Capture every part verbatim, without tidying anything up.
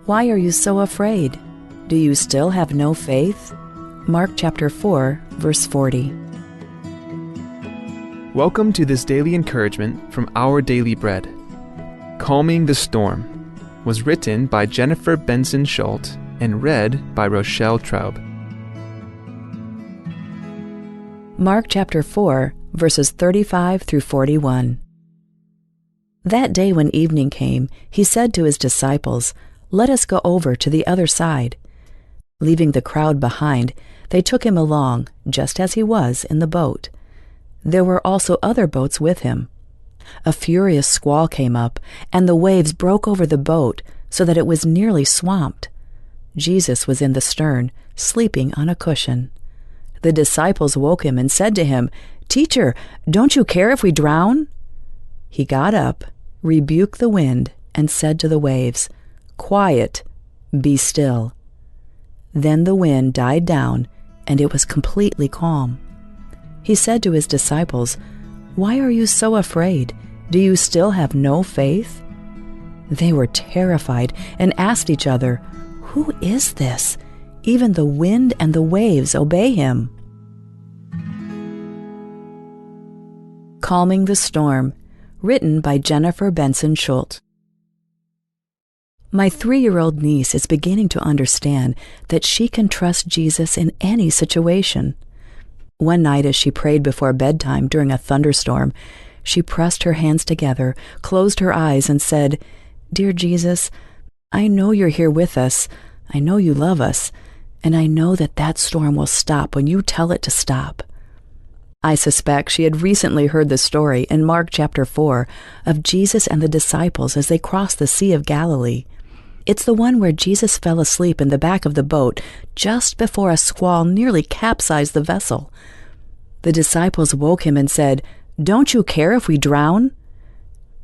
Why are you so afraid? Do you still have no faith? Mark chapter four, verse forty. Welcome to this daily encouragement from Our Daily Bread. Calming the Storm was written by Jennifer Benson Schuldt and read by Rochelle Traub. Mark chapter four, verses thirty-five through forty-one. That day when evening came, he said to his disciples, "Let us go over to the other side." Leaving the crowd behind, they took him along, just as he was, in the boat. There were also other boats with him. A furious squall came up, and the waves broke over the boat so that it was nearly swamped. Jesus was in the stern, sleeping on a cushion. The disciples woke him and said to him, "Teacher, don't you care if we drown?" He got up, rebuked the wind, and said to the waves, "Quiet, be still." Then the wind died down, and it was completely calm. He said to his disciples, "Why are you so afraid? Do you still have no faith?" They were terrified and asked each other, "Who is this? Even the wind and the waves obey him." Calming the Storm, written by Jennifer Benson Schuldt. My three-year-old niece is beginning to understand that she can trust Jesus in any situation. One night, as she prayed before bedtime during a thunderstorm, she pressed her hands together, closed her eyes, and said, "Dear Jesus, I know you're here with us. I know you love us. And I know that that storm will stop when you tell it to stop." I suspect she had recently heard the story in Mark chapter four of Jesus and the disciples as they crossed the Sea of Galilee. It's the one where Jesus fell asleep in the back of the boat just before a squall nearly capsized the vessel. The disciples woke him and said, "Don't you care if we drown?"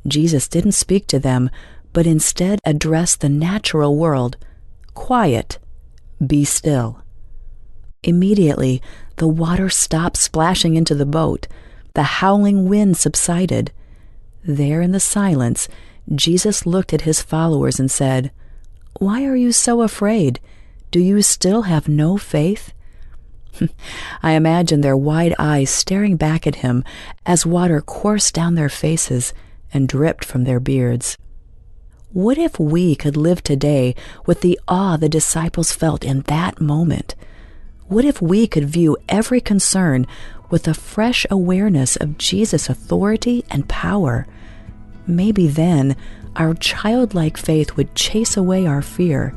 Jesus didn't speak to them, but instead addressed the natural world. "Quiet, be still." Immediately, the water stopped splashing into the boat. The howling wind subsided. There in the silence, Jesus looked at his followers and said, "Why are you so afraid? Do you still have no faith?" I imagine their wide eyes staring back at him as water coursed down their faces and dripped from their beards. What if we could live today with the awe the disciples felt in that moment? What if we could view every concern with a fresh awareness of Jesus' authority and power? Maybe then our childlike faith would chase away our fear.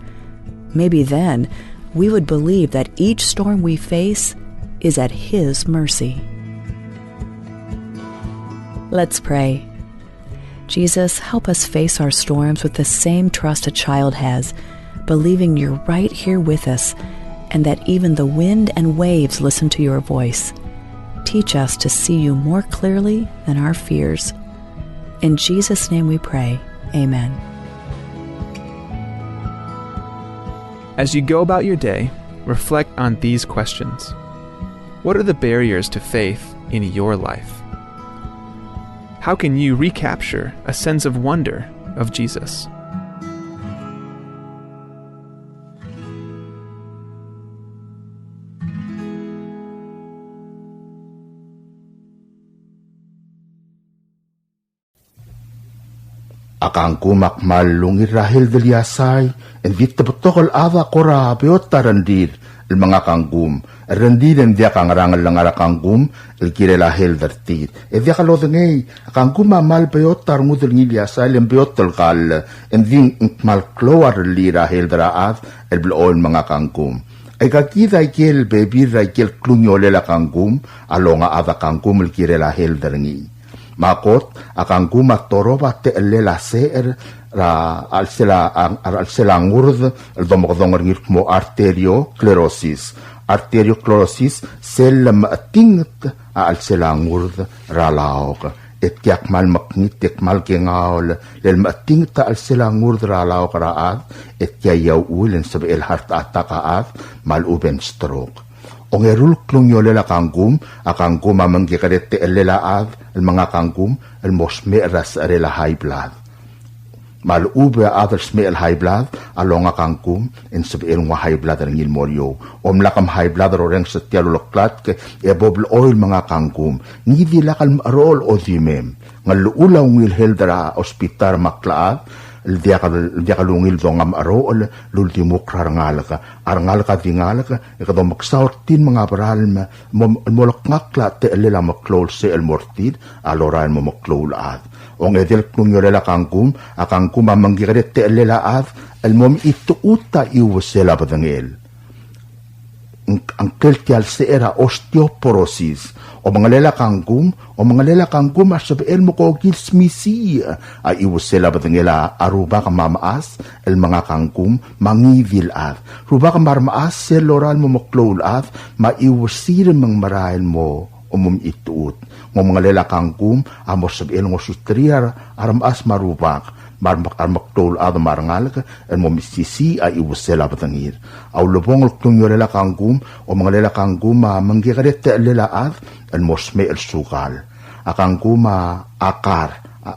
Maybe then we would believe that each storm we face is at His mercy. Let's pray. Jesus, help us face our storms with the same trust a child has, believing you're right here with us and that even the wind and waves listen to your voice. Teach us to see you more clearly than our fears. In Jesus' name we pray. Amen. As you go about your day, reflect on these questions. What are the barriers to faith in your life? How can you recapture a sense of wonder of Jesus? A kangkum a kmal ungil er a health el iasai, e ng di te betok el chad a kora beot a rengrir el menga kangkum. Rengrir e ng diak a ngerang el ngar er a kangkum el kirel a health er tir. E diak lodengei, a kangkum a kmal beot a rengud el ngii el iasai, le ng beot el kall, e ng di ng kmal klou a rellii er a health er a chad el blechoel menga kangkum. Aika kid a ikel bebil er a ikel klungiolel a kangkum a longa a chad a kangkum el kirel a health er ngii. Me a kot, a kangkum a torob a techellel a secher er a chelsel a, a, a chelsel a ngurd el domekedong er ngii el kmo arteriosclerosis. Arteriosclerosis, sel lemechetinget a chelsel a ngurd er a laok. E tia kmal mekngit, e kmal kengaol, le lemechetinget a chelsel a ngurd er a laok er a chad, e tia a uchul e ng sebechel heart attack a chad, me a lechub e ng stroke. Ongeru el klungiolel a kangkum, a kangkum a mengkekerei a techellel a chad el menga kangkum el mo smecher er a secherel a high blood. Me a lechub e a chad el smecher el high blood a longa a kangkum e ng sebechel nguu a high blood er ngii el mo er eou. Omlak me a high blood el orrenges er tia el uleklatk e bo blechoel menga a kangkum. Ngii di lak el mecherocher el odimem. Ng llechul a ungil health er a hospital me a klechad el diak, el diak lungil donga mecherocher el uldimukl er a rengalek. A rengalek a di ngalek e kede omeksau er tir me ng a beralm el mo, mo lekngakl a techellel a meklou el secher el mo er tir a lorael el mo meklou el chad. Ongedei el klungiolel a kangkum, a kangkum a mengkekerei a techellel a chad el mo mechitechut a chiuesel a bedengel. Ng, a ngklel tia el secher a osteoporosis. Omengelel a kangkum, omengelel a kangkum a sebechel mo kokil smisichii a chiuesel a bedengel a rubak me a mechas el menga a kangkum me a ngii di el chad. Rubak me a remechas sel lorael el mo meklou el chad me a chiuesir me ng merael el mo, mo mechitechut. Ng omengelel a kangkum a mo sebechel ngosuterir a remechas me a rubak me a rem-, a remeklou el chad me a rengalek el mo mesisiich a chiuesel a bedengir. A ulebongel el klungiolel a kangkum, omengelel a kangkum a mengkekerei a techellel a chad el mo smecher el sukal. A kangkum a, a kar, a,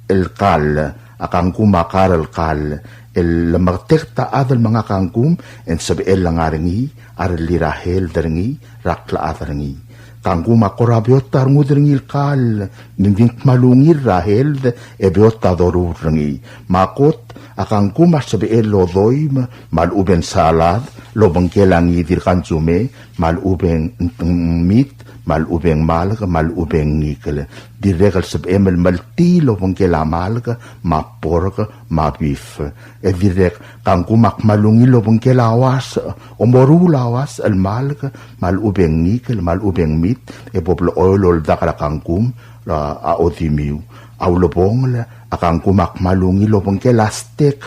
el kall, a kangkum a kar el kall, el lemeketeket a chad el menga a kangkum e ng sebechel el ngar er ngii a rellii er a health er ngii er a klechad er ngii. Kangkum a kora beot a rengud er ngii el kall, me ng di ng kmal ungil er a health e beot a doruul er ngii. Me a kot, a kangkum a sebechel el odoim me a lechub e ng salad el obengkel a ngii di el kansume, me a lechub e ng meat, me a lechub e ng malk, me a lechub e ng ngikel. Dirrek el sebechem el meltii el obengkel a malk, me a pork, me a beef. E dirrek, kangkum a kmal ungil el obengkel a uasech, omoruul a uasech el malk, me a lechub e ng ngikel, me a lechub e ng meat, e bo blechoel oldak er a kangkum er a odimiu. A ulebongel, a kangkum a kmal ungil el obengkel a steak.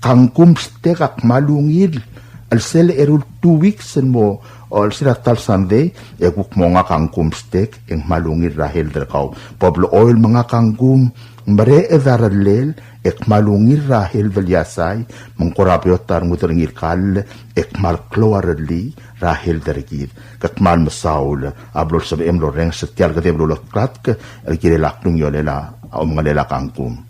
Kangkum steak a kmal ungil. El sel eru el two weeks el mo, o el sel a ta el Sunday, e kuk monga kangkum steak, e ng kmal ungil er a health er kau. Bo blechoel menga kangkum, mereched a rellel, e kmal ungil er a health el iasai, me ng kora beot a rengud er ngii el kall, e kmal klou a rellii er a health er kid. Ke kmal mesaul a blo lsebechem el orrenges er tia el kedeb el uleklatk el kirel a klungiolel a omengelel a kangkum.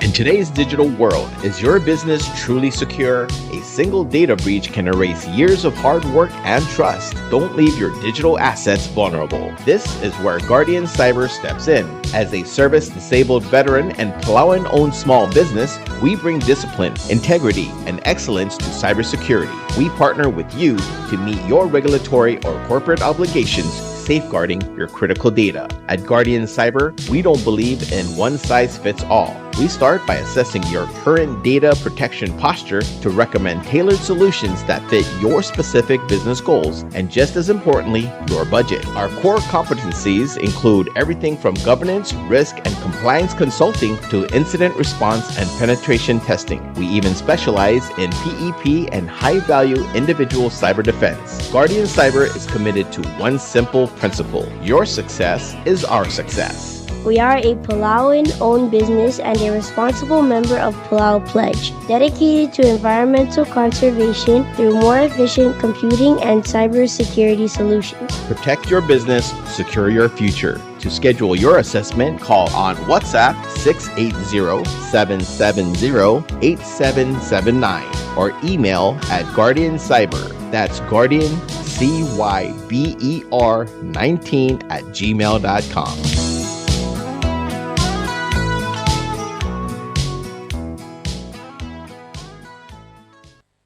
In today's digital world, is your business truly secure? A single data breach can erase years of hard work and trust. Don't leave your digital assets vulnerable. This is where Guardian Cyber steps in. As a service-disabled veteran and Palauan-owned small business, we bring discipline, integrity, and excellence to cybersecurity. We partner with you to meet your regulatory or corporate obligations, safeguarding your critical data. At Guardian Cyber, we don't believe in one size fits all. We start by assessing your current data protection posture to recommend tailored solutions that fit your specific business goals and, just as importantly, your budget. Our core competencies include everything from governance, risk, and compliance consulting to incident response and penetration testing. We even specialize in P E P and high-value individual cyber defense. Guardian Cyber is committed to one simple principle: your success is our success. We are a Palauan-owned business and a responsible member of Palau Pledge, dedicated to environmental conservation through more efficient computing and cybersecurity solutions. Protect your business, secure your future. To schedule your assessment, call on WhatsApp six eight zero, seven seven zero, eight seven seven nine or email at Guardian Cyber. That's Guardian C Y B E R nineteen at gmail dot com.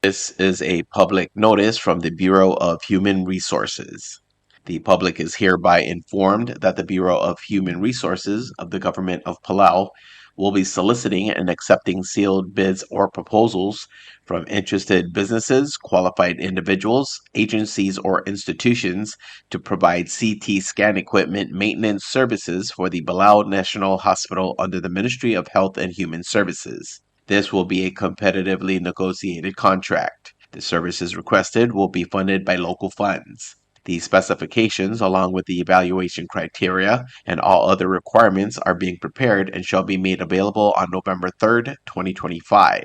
This is a public notice from the Bureau of Human Resources. The public is hereby informed that the Bureau of Human Resources of the Government of Palau will be soliciting and accepting sealed bids or proposals from interested businesses, qualified individuals, agencies, or institutions to provide C T scan equipment maintenance services for the Palau National Hospital under the Ministry of Health and Human Services. This will be a competitively negotiated contract. The services requested will be funded by local funds. The specifications, along with the evaluation criteria and all other requirements, are being prepared and shall be made available on November third, twenty twenty-five.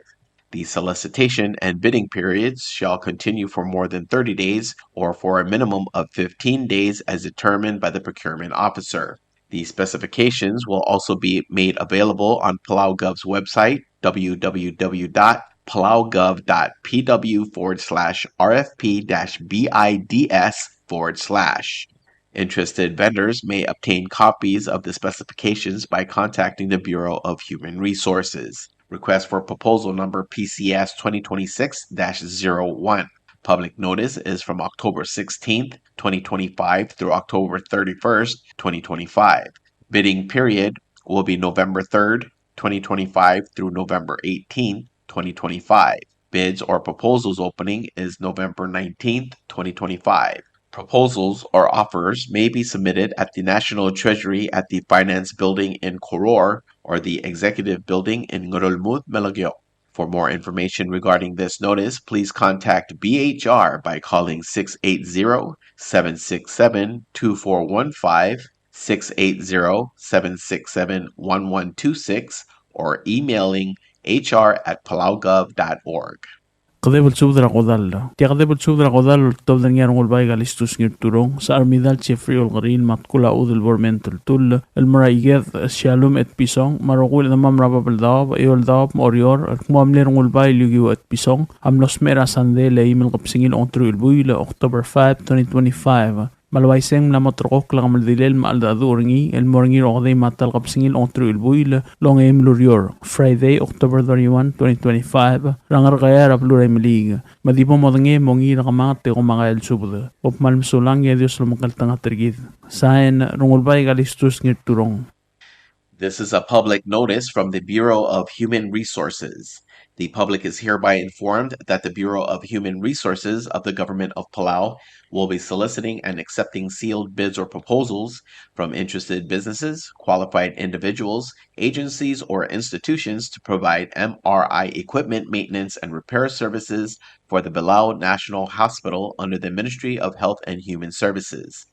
The solicitation and bidding periods shall continue for more than thirty days or for a minimum of fifteen days as determined by the procurement officer. The specifications will also be made available on PalauGov's website, w w w dot palaugov dot p w forward slash r f p dash b i d s forward slash. Interested vendors may obtain copies of the specifications by contacting the Bureau of Human Resources. Request for proposal number P C S twenty twenty-six dash zero one. Public notice is from October sixteenth, twenty twenty-five through October thirty-first, twenty twenty-five. Bidding period will be November third, twenty twenty-five through November eighteenth, twenty twenty-five. Bids or proposals opening is November nineteenth, twenty twenty-five. Proposals or offers may be submitted at the National Treasury at the Finance Building in Koror or the Executive Building in Ngerulmud, Melekeok. For more information regarding this notice, please contact B H R by calling six eight zero, seven six seven, two four one five, six eight zero, seven six seven, one one two six, or emailing H R at palaugov dot org. Kedeb el subed er a kodall. Tia kedeb el subed er a kodall el oltobed er ngii a Rengulbai Kalistus Ngirturong, Secharmidal Jeffrey Olkeriil, me a Tkul a Udel Borment el Tull, el mo er a Iked Shalom Etpison, me a rokui el chedemam er a Babeldaob, Eouldaob, me a Oreor, el kmo a mle Rengulbai Liukiu Etpison a mlo smecher er a Sandei el eim el kebesengil a ongeteruich el buil, October five, twenty twenty-five. Me a le uaisei e ng mla mo terrekokl a kemeldilel me a cheldecheduch er ngii el mo er ngii er a okedei me a ta el kebesengil a ongeteruich el buil el ongeim el ureor, Friday, October thirty-one, twenty twenty-five, er a Ngerkeai er a beluu er a Imeliik. Me di bo modengei e mongiil er kemanged e kom kael el subed. Kom kmal mesulang e a Dios lomekngeltengat er kid. Sain, Rengulbai Kalistus Ngirturong. This is a public notice from the Bureau of Human Resources. The public is hereby informed that the Bureau of Human Resources of the Government of Palau will be soliciting and accepting sealed bids or proposals from interested businesses, qualified individuals, agencies, or institutions to provide M R I equipment maintenance and repair services for the Belau National Hospital under the Ministry of Health and Human Services.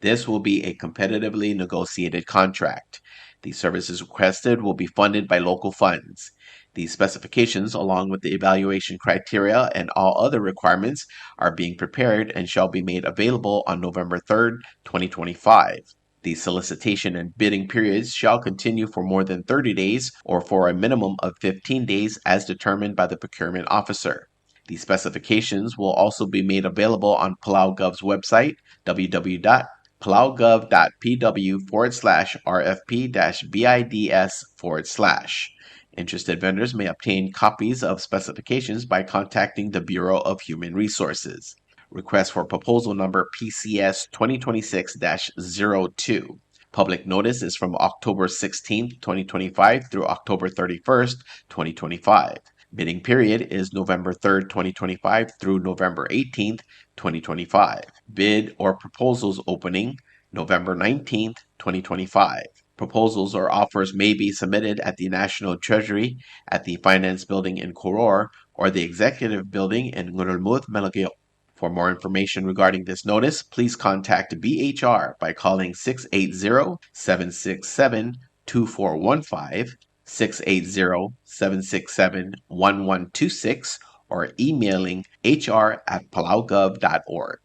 This will be a competitively negotiated contract. The services requested will be funded by local funds. The specifications, along with the evaluation criteria and all other requirements, are being prepared and shall be made available on November third, twenty twenty-five. The solicitation and bidding periods shall continue for more than thirty days or for a minimum of fifteen days as determined by the procurement officer. The specifications will also be made available on PalauGov's website, w w w dot palaugov dot p w forward slash r f p dash b i d s forward slash. Interested vendors may obtain copies of specifications by contacting the Bureau of Human Resources. Request for proposal number P C S twenty twenty-six dash zero two. Public notice is from October sixteenth, twenty twenty-five through October thirty-first, twenty twenty-five. Bidding period is November third, twenty twenty-five through November eighteenth, twenty twenty-five. Bid or proposals opening November nineteenth, twenty twenty-five. Proposals or offers may be submitted at the National Treasury at the Finance Building in Koror or the Executive Building in Ngerulmud, Melekeok. For more information regarding this notice, please contact B H R by calling six eight zero, seven six seven, two four one five, six eight zero, seven six seven, one one two six, or emailing H R at palaugov dot org.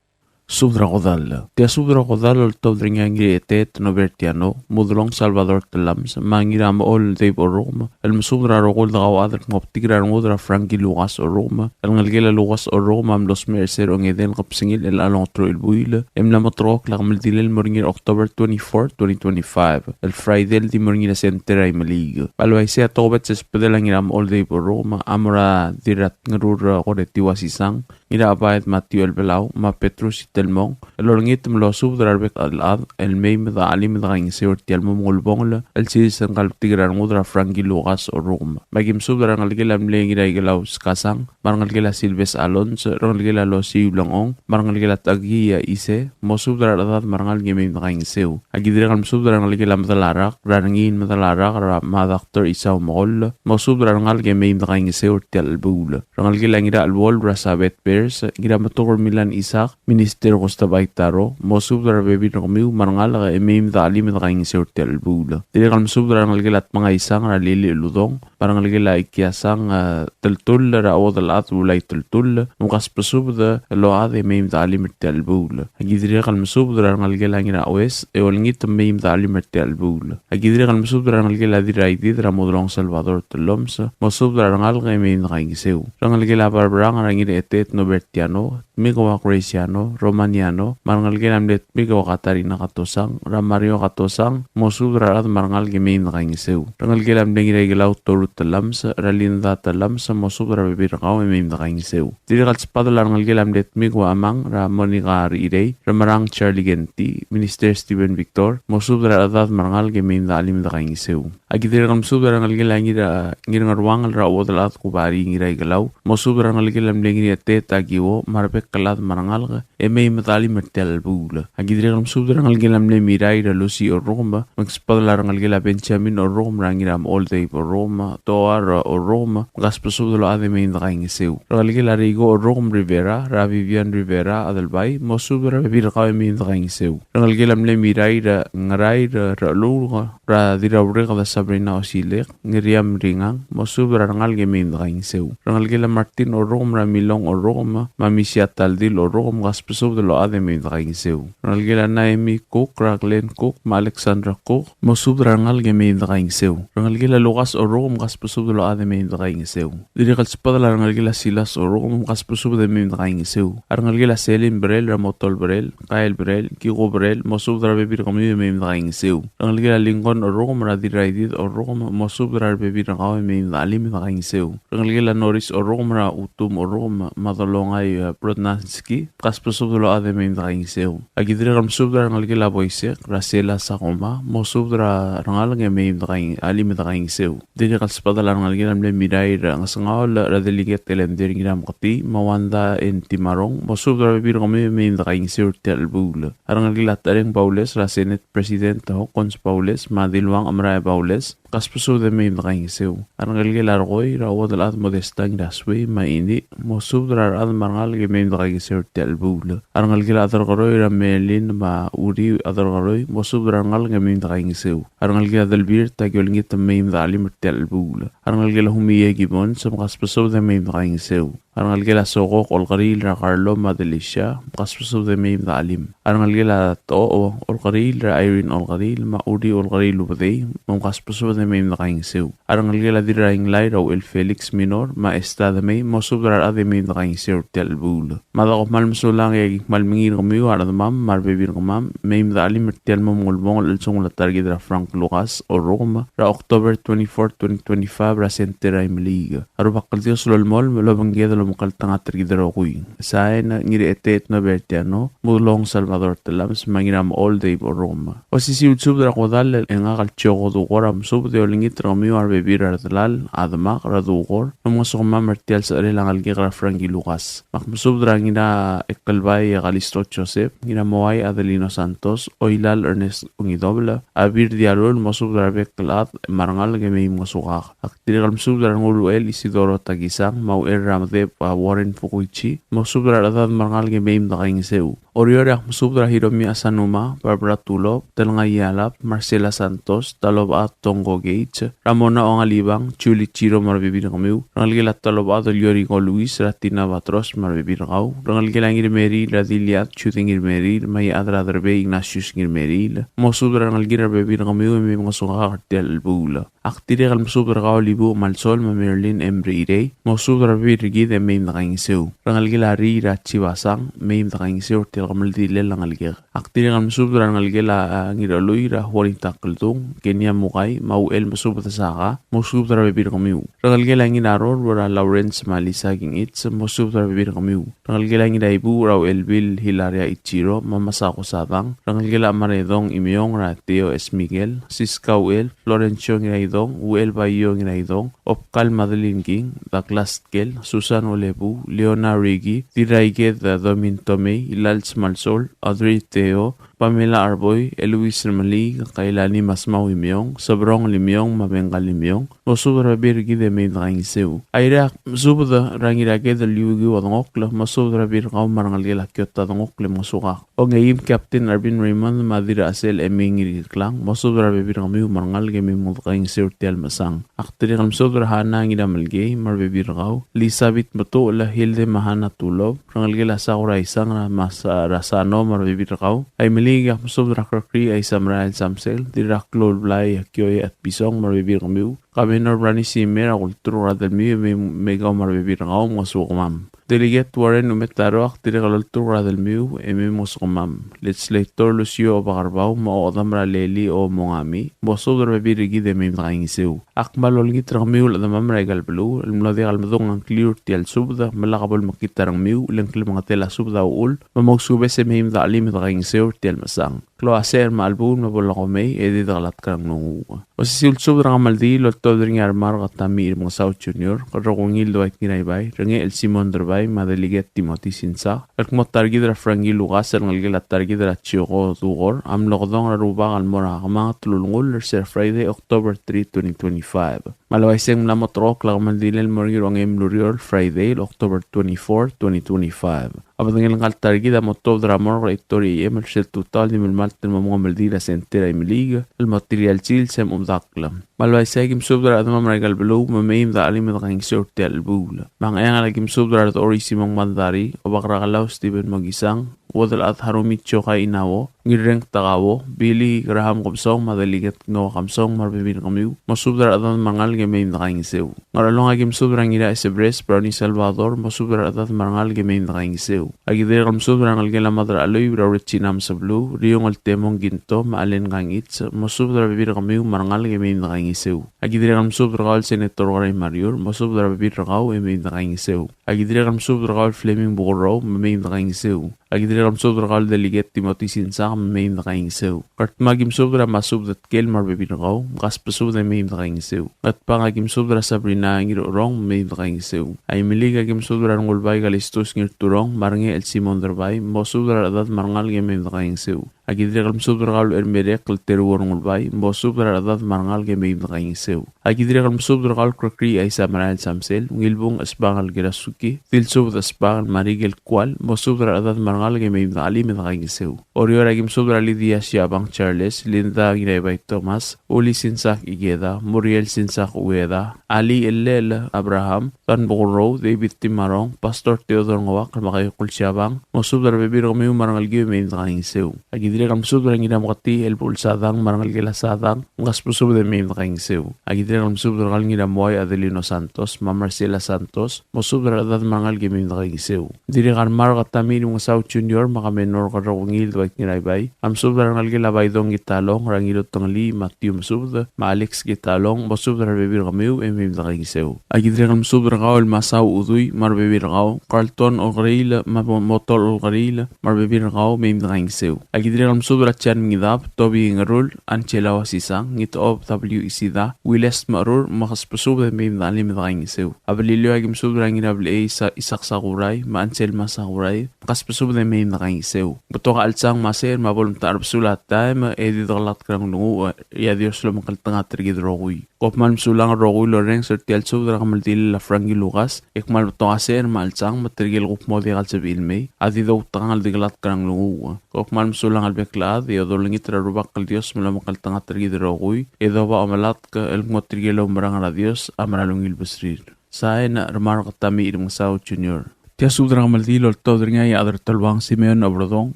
Subed er a kodall. Tia subed er a kodall el oltobed er ngii a Ngirietet Nobertiano, Mudelong Salvador Telams, me a Ngiramechol Dave Orrukem, el mesubed er a rokui el dekauchad el kmo betik er a rengud er a Frankie Lucas Orrukem, el ngelekel a Lucas Orrukem a mlo smecher er se er a ongedei el kebesengil er chelecha el ongeteruich el buil, e mla mo terrekokl a kemeldilel el mo er ngii er a October twenty-four, twenty twenty-five, el Friday el di mo er ngii er a Center er a Imeliik. Me a le uaisei e a tokubets el subedel a Ngiramechol Dave Orrukem a mo er a Dirratngerur Koretiua Sisang, Ngirachebaed Matthew Elbelau, me a Petrus Itelmong, el olengit me losubed er a rebek el chad el mei me de chelim e de kaingeseu er tia el mo mengulebongel el sils er ngka el betik er a rengud er a Frankie Lucas Orrukem. Me aki mesubed er a rengelekel a mle Ngiraikelau Skasang, me a rengelekel a Silves Alonso, rengelekel a Losiu Lengong, me a rengelekel a Takia Ise, mosubed er a rechedad me a rengalek e mei me de kaingeseu. Aki dirrek el mesubed er a rengelekel a Medalarak, er a Rengiil Medalarak, er a me a Doctor Isau Mekoll, mosubed er a rengalek e mei me de kaingeseu er tia el chelebuul. Rengelekel a Ngiracheluol, er a Sabet Ber, Ers, Ngirametuker Milan Isaac, Minister Gustav Aitaro, mosubed er a rebebil er kemiu me a rengalek e mei me de chelim e de kaingeseu er tia el chelebuul. Dirrek el mesubed er a rengelekel a Tmengai Isang er a Lili Uludong, me a rengelekel a Ikiasang, e, Teltull er a Uodelchad Ulai Teltull, me mkasbesubed el ochad e mei me de chelim er tia el chelebuul. Aki dirrek el mesubed er a rengelekel a Ngiraoes, e olengit me mei me de chelim er tia el chelebuul. Aki dirrek el mesubed er a rengelekel a Dirraidid er a Modelong Salvador Tellomes, mosubed er a rengalek e mei me de kaingeseu. Rengelekel a Barberang er a Ngiraeteet Nobertiano, Tmiko a Graciano, Romaniano, me a rengelekel a mle Tmiko a Katarina Katosang, er a Mario Katosang, mosubed er a rechad me a rengalek e mei me de kaingeseu. Rengelekel a mle Ngiraikelau Toru Tellomes, er a Linda Tellomes, mosubed er a rebebil er kau e mei me de kaingeseu. Dirrek el sbadel a rengelekel a mle Tmiko a Amang, er a Monica Rirei, er a Merang Charlie Kenti, Minister Steven Victor, mosubed er a rechedad me a rengalek e mei me de chelim e de kaingeseu. Aki dirrek el mesubed er a rengelekel a Ngira, Ngirngeruangel er a Uodelchad Kubari Ngiraikelau, mosubed er a rengelekel a mle Ngiraeteet Akiwo, me a rebek el chad me a rengalek, e mei me de chelim er tia el chelebuul. Aki dirrek el mesubed er a rengelekel a mle Mirai er a Lucy Orrukem, me mkasbesubed er a rengelekel a Benjamin Orrukem er a Ngiramechol Dave Orrukem, Toar Orrukem, me mkasbesubed el ochad e mei me de kaingeseu. Rengelekel a Reiko Orrukem Rivera, er a Vivian Rivera Adelbai, mosubed er a rebebil er kau e mei me de kaingeseu. Rengelekel a mle Mirai er a Ngerai er a Rechelulk, er a Dirraurek er a Sabrina Osilek, Ngiriam Ringang, mosubed er a rengalek e mei me de kaingeseu. Rengelekel a Martin Orrukem er a Milong Orrukem, me a Misia Taldil Orrukem, mkasbesubed el ochad e mei me de kaingeseu. Rengelekel a Naemi Cook, er a Glenn Cook, me a Alexandra Cook, mosubed er a rengalek e mei me de kaingeseu. Rengelekel a Lukas Orrukem, mkasbesubed el ochad e mei me de kaingeseu. Dirrek el sbadel a rengelekel a Silas Orrukem, mkasbesubed e mei me de kaingeseu. A rengelekel a Selin Brel, er a Motol Brel, Kael Brel, Kiko Brel, mosubed er a rebebil er kemiu e mei me de kaingeseu. Rengelekel a Lincoln Orrukem, er a Dirraidid Orrukem, mosubed er a rebebil er kau e mei me de chelim e de kaingeseu. Rengelekel a Norris Orrukem, er a Utum Orrukem, me a Dolongai, e, Brodnanski, mkasbesubed el ochad e mei me de kaingeseu. Aki dirrek el mesubed er a rengelekel a Boisek, er a Sela Sakuma, mosubed er a rengalek e mei me de kaing-, chelim e de kaingeseu. Dirrek el sbadel a rengelekel a mle Mirai er a Ngesengaol, er a Delegate Elender Ngirameketii, me a Wanda N. Timarong, mosubed er a rebebil er kemiu e mei me de kaingeseu er tia el chelebuul. A rengelekel a Tereng Baules, er a Senate President Hokkons Baules, me a Diluang Amrae Baules, mkasbesubed e mei me de kaingeseu. A rengelekel a Rekoi, er a Uodelchad Modesta Ngirasuei, me a Ini, mosubed er a rechad me a rengalek e mei me de kaingeseu er tia el chelebuul. A rengelekel a Derkeroi, er a Melin, me a Uri Derkeroi, mosubed er a rengalek e mei me de kaingeseu. A rengelekel a Delbirt, aki olengit me mei me de chelim er tia el chelebuul. A rengelekel a Humie Gibbons, mkasbesubed e mei me de kaingeseu. A rengelekel a Sokok Olkeriil, er a Carlo me a Delisia, mkasbesubed e mei me de chelim. A rengelekel a Tocho Olkeriil, er a Irene Olkeriil, me a Uri Olkeriil Ubedei, me mkasbesubed e mei me de kaingeseu. A rengelekel a Dirrainglai, er a Uchel Felix Minor, me a Esta Demei, mosubed er a rechad e mei me de kaingeseu er tia el chelebuul. Me a dako kmal mesulang e aki kmal mengiil er kemiu a rechedemam me a rebebil er kemam, mei me de chelim er tia el mo mengulebongel el chelsengul a ta er kid er a Frank Lucas Orrukem, er a October twenty-fourth, twenty twenty-five, er a Center er a Imeliik. A Rubak el Dios a lolemolem el obengked el omekngeltengat er kid el rokui. Sain, Ngiraeteet Nobertiano, Mudelong Salvador Tellames, me a Ngiramechol Dave Orrukem. Osisiu el subed er a kodall e ngak el Joko Dukor a mesubed e olengit er kemiu a rebebil er a delal, a demak, er a Dukor, me mngesukemam er tia el secherel a ngelekek er a Frankie Lucas. Me ak mesubed er a Ngiraekelbai Kalisto Joseph, Ngiramoai Adelino Santos, Oilal Ernest Ungidobel, Abir Diarul, mosubed er a rebek el chad me a rengalek e mei mngesukak. Ak dirrek el mesubed er a Renguruel Isidoro Takisang, me a Uchel er a Medeb a Warren Fukuichi, mosubed er a rechedad me a rengalek e mei me de kaingeseu. Oreor e ak mesubed er a Hiromi Asanuma, Barbara Tulop, Telngai Ialap, Marcela Santos, Talobechad Tongko Gage, Ramona Ongalibang, Julie Chiro me a rebebil er kemiu, rengelekel a Talobechad el Yoriko Luis, er a Tina Batros me a rebebil er kau, rengelekel a Ngirmeriil, er a Diliad Judy Ngirmeriil, me a Iechad er a Derbei Ignatius Ngirmeriil, mosubed er a rengelekir a rebebil er kemiu e mei mngesukak er tia el chelebuul. Ak dirrek el mesubed er kau el Ibuuch Malsol me a Marilyn M. Rirei, mosubed er a rebebil er kid e mei me de kaingeseu. Rengelekel a Rii er a Chibasang, mei me de kaingeseu er tia el kemeldiil el ngelekek. Ak dirrek el mesubed er a rengelekel a, a, Ngiralui er a Juanita Keldung, Kenia Mukai, me a Uchel, mosubed er a Saka, mosubed er a rebebil er kemiu. Rengelekel a Ngiraror er a Lawrence me a Lisa Kingich, mosubed er a rebebil er kemiu. Rengelekel a Ngiraibuuch er a Uchelbil Hilaria Ichiro, me a Masako Sadang. Rengelekel a Maredong Imeong er a Theo S. Miguel, Siska Uchel, Florencio Ngiraidong, Uchel Baio Ngiraidong, Obkal Madeline King, Douglas Tkel, Susan Olebuu, Leona Rigi, Dirraiked Domin Tomei, Ilals Malsol, Audrey Theo, Pamela Arboi, Eloise Remeliik, Kailani Masmau Imeong, Sebrong Limeong, me a Bengkal Limeong, mosubed er a bebil er kid e mei me dekaingeseu. Airai, mesubed er a Ngiraked el Liukiu Dengokl, mosubed er a bebil er kau me a rengelekel a Kiota Dengokl e mosukak. Ongeim Captain Arvin Raymond me a Dirrachesel Emi Ngiriklang, mosubed er a rebebil er kemiu me a rengalek e mei me dekaingeseu er tia el mesang. Ak dirrek el mesubed er a Hana Ngiramelkei me a rebebil er kau, Elizabeth Metuchel, Hilde me a Hana Tulop, rengelekel a Sakura Isang er a Masa-, er a Sano me a rebebil er kau, Aimeliik. Ak mesubed er a Krekrii Aisamerael Samsel, Dirraklou el Blai Kioi Atpisong me a rebebil er kemiu, Governor Brani Simer, a kulturuk er a delmiu e mei, mei kau me a rebebil er kau, mosukemam. Delegate Warren Umetaro, ak dirrek el olturk er a delmiu e mei mosukemam. Legislator Lucio Obakerbau me a Odam er a Leli Omongami, mosubed er a bebil er kid e mei me dekaingeseu. Ak kmal olengit er kemiu el chedemam er aika el beluu el mlo diak el medung a ngkliu er tia el subed, me lak bo lemekngit a rengmiu, le ng klemengetel a subed a uchul, me mousubes e mei me dechelim e dekaingeseu er tia el mesang. Klou a secher me a chelebuul me bo lak omei e di dekelatk er a nglunguuch. Osisiu el subed er a kemeldiil el oltobed er ngii a Remark Tommy Remengesau Junior, Kerrekungil Dwight Ngiraibai, Rengechel Simon Derbai, me a Delegate Timothy Sinsak, el kmo ta er kid er a Frankie Lucas el ngelekel a ta er kid er a Chioko Dukor a mlo kedong er a Rubak el mo er a kemanget el ulengull er se er a Friday, October three, twenty twenty-five. Me a le uaisei e ng mla mo terrekokl a kemeldiil el mo er ngii er a ongeim el ureor, Friday, October twenty-four, twenty twenty-five. A bedengel ngka el ta er kid a mo tuobed er a morgue er a eight thirty A M el sel tutau el di melemalt el mo mengemeldiil er a senter er a Imeliik el mo tir a sils e mo medakl. Me a le uaisei e aki mesubed er a rechedemam er aika el beluu me mei me dechelim e dekaingeseu er tia el chelebuul. Me a Ngcheangel e aki mesubed er a Redechor Isimong Mandari, Obak er a Kelau Stephen Mokisang, Uodelchad Harumi Chokai Inao, Ngirreng Takao, Billy Graham Kebesong, me a Delegate Noah Kebesong, me a rebebil er kemiu, mosubed er a rechedad me a rengalek e mei me dekaingeseu. Ngerchelong e aki mesubed er a Ngiraesebres Brownie Salvador, mosubed er a rechedad me a rengalek e mei me dekaingeseu. Aki dirrek el mesubed er a rengelekel a Mad er a Chelui, er a Regina Mesebeluu, Riung el Temong Kinto, me a Allen Kangits, mosubed er a rebebil er kemiu me a rengalek e mei me dekaingeseu. Aki dirrek el mesubed er kau el Senator Kerai Mariur, mosubed er a rebebil er kau e mei me dekaingeseu. Aki dirrek el mesubed er kau el Fleming Bukurrou, me mei me dekaingeseu. Aki dirrek el mesubed er kau el Delegate Timothy Sinsak, me mei me dekaingeseu. Ngardmau e aki mesubed er a Masubed Tkel me a rebebil er kau, mkasbesubed e mei me dekaingeseu. Ngatpang e aki mesubed er a Sabrina Ngirurong, me mei me dekaingeseu. Aimeliik e aki mesubed er a Rengulbai Kalistus Ngirturong, me a Rengechel Simon Derbai, mosubed er a rechedad me a rengalek e mei me dekaingeseu. Aki dirrek el mesubed er kau el Ermerek el Teruo Rengulbai, mosubed er a rechedad me a rengalek e mei me dekaingeseu. Aki dirrek el mesubed er kau el Krekrii Aisamerael Samsel, Ngilbung Esbang el Kerasuki, Dilsubed Esbang el Marikel Kual, mosubed er a rechedad me a rengalek e mei me dechelim e dekaingeseu. Oreor e aki mesubed er a Lydia Siabang Charles, Linda Ngiraibai Thomas, Uli Sinsak Ikeda, Muriel Sinsak Ueda, Ali Elel Abraham, Tan Bokurrou, David Timarong, Pastor Theodore Ngouak, me a Kaiokl Siabang, mosubed er a rebebil er kemiu me a rengelekiu e mei me dekaingeseu. Aki dirrek el mesubed er a Ngirameketii Elbuchel Sadang me a rengelekel a Sadang, mkasbesubed e mei me dekaingeseu. Aki dirrek el mesubed er kau el Ngiramuai Adelino Santos me a Marcela Santos, mosubed er a rechedad me a rengalek e mei me dekaingeseu. Dirrek a Remark Tommy Remengesau Junior me a Kamenor Kerrekungil Dwight Ngiraibai a mesubed er a rengelekel a Baidong Kitalong, er a Ngirutengelii Matthew Mesubed me a Alex Kitalong, mosubed er a rebebil er kemiu e mei me dekaingeseu. Aki dirrek el mesubed er kau el Masau Udui me a rebebil er kau, Carlton Olkeriil me a Mo-, Motol Olkeriil me a rebebil er kau, mei me dekaingeseu. Aki dirrek el mesubed er a Jan Mengidab, Toby Ngerul, Angela Wasisang, Ngitob W. Isida, Wiles Merur, mkasbesubed e mei me dechelim e dekaingeseu. A Beliliou e aki mesubed er a Ngirablechei Isa-, Isak Sakurai me a Anselma Sakurai, mkasbesubed e mei me dekaingeseu. Betok a chelsang me a secher me a bo lemtechar a besul a taem e di dekelatk er a nglunguuch, e a Dios lomekngeltengat er kid el rokui. Kom kmal mesulang el rokui el orrenges er tia el subed er a kemeldiil a Frankie Lucas, e kmal betok a secher me a chelsang me tirke el kuk mo diak el sebechir el mei a di doutekangel el dekelatk er a nglunguuch. Kom kmal mesulang el bek el chad, e olengit er a Rubak el Dios me lomekngeltengat er kid el rokui, e doba omelatk el kmo tirke el oumerang er a Dios a mera el ungil besrir. Sain, Remark Tommy Remengesau Junior. Tia subed er a kemeldiil a oltobed er ngii a Iechad er a Teluang Simeon Oberdong,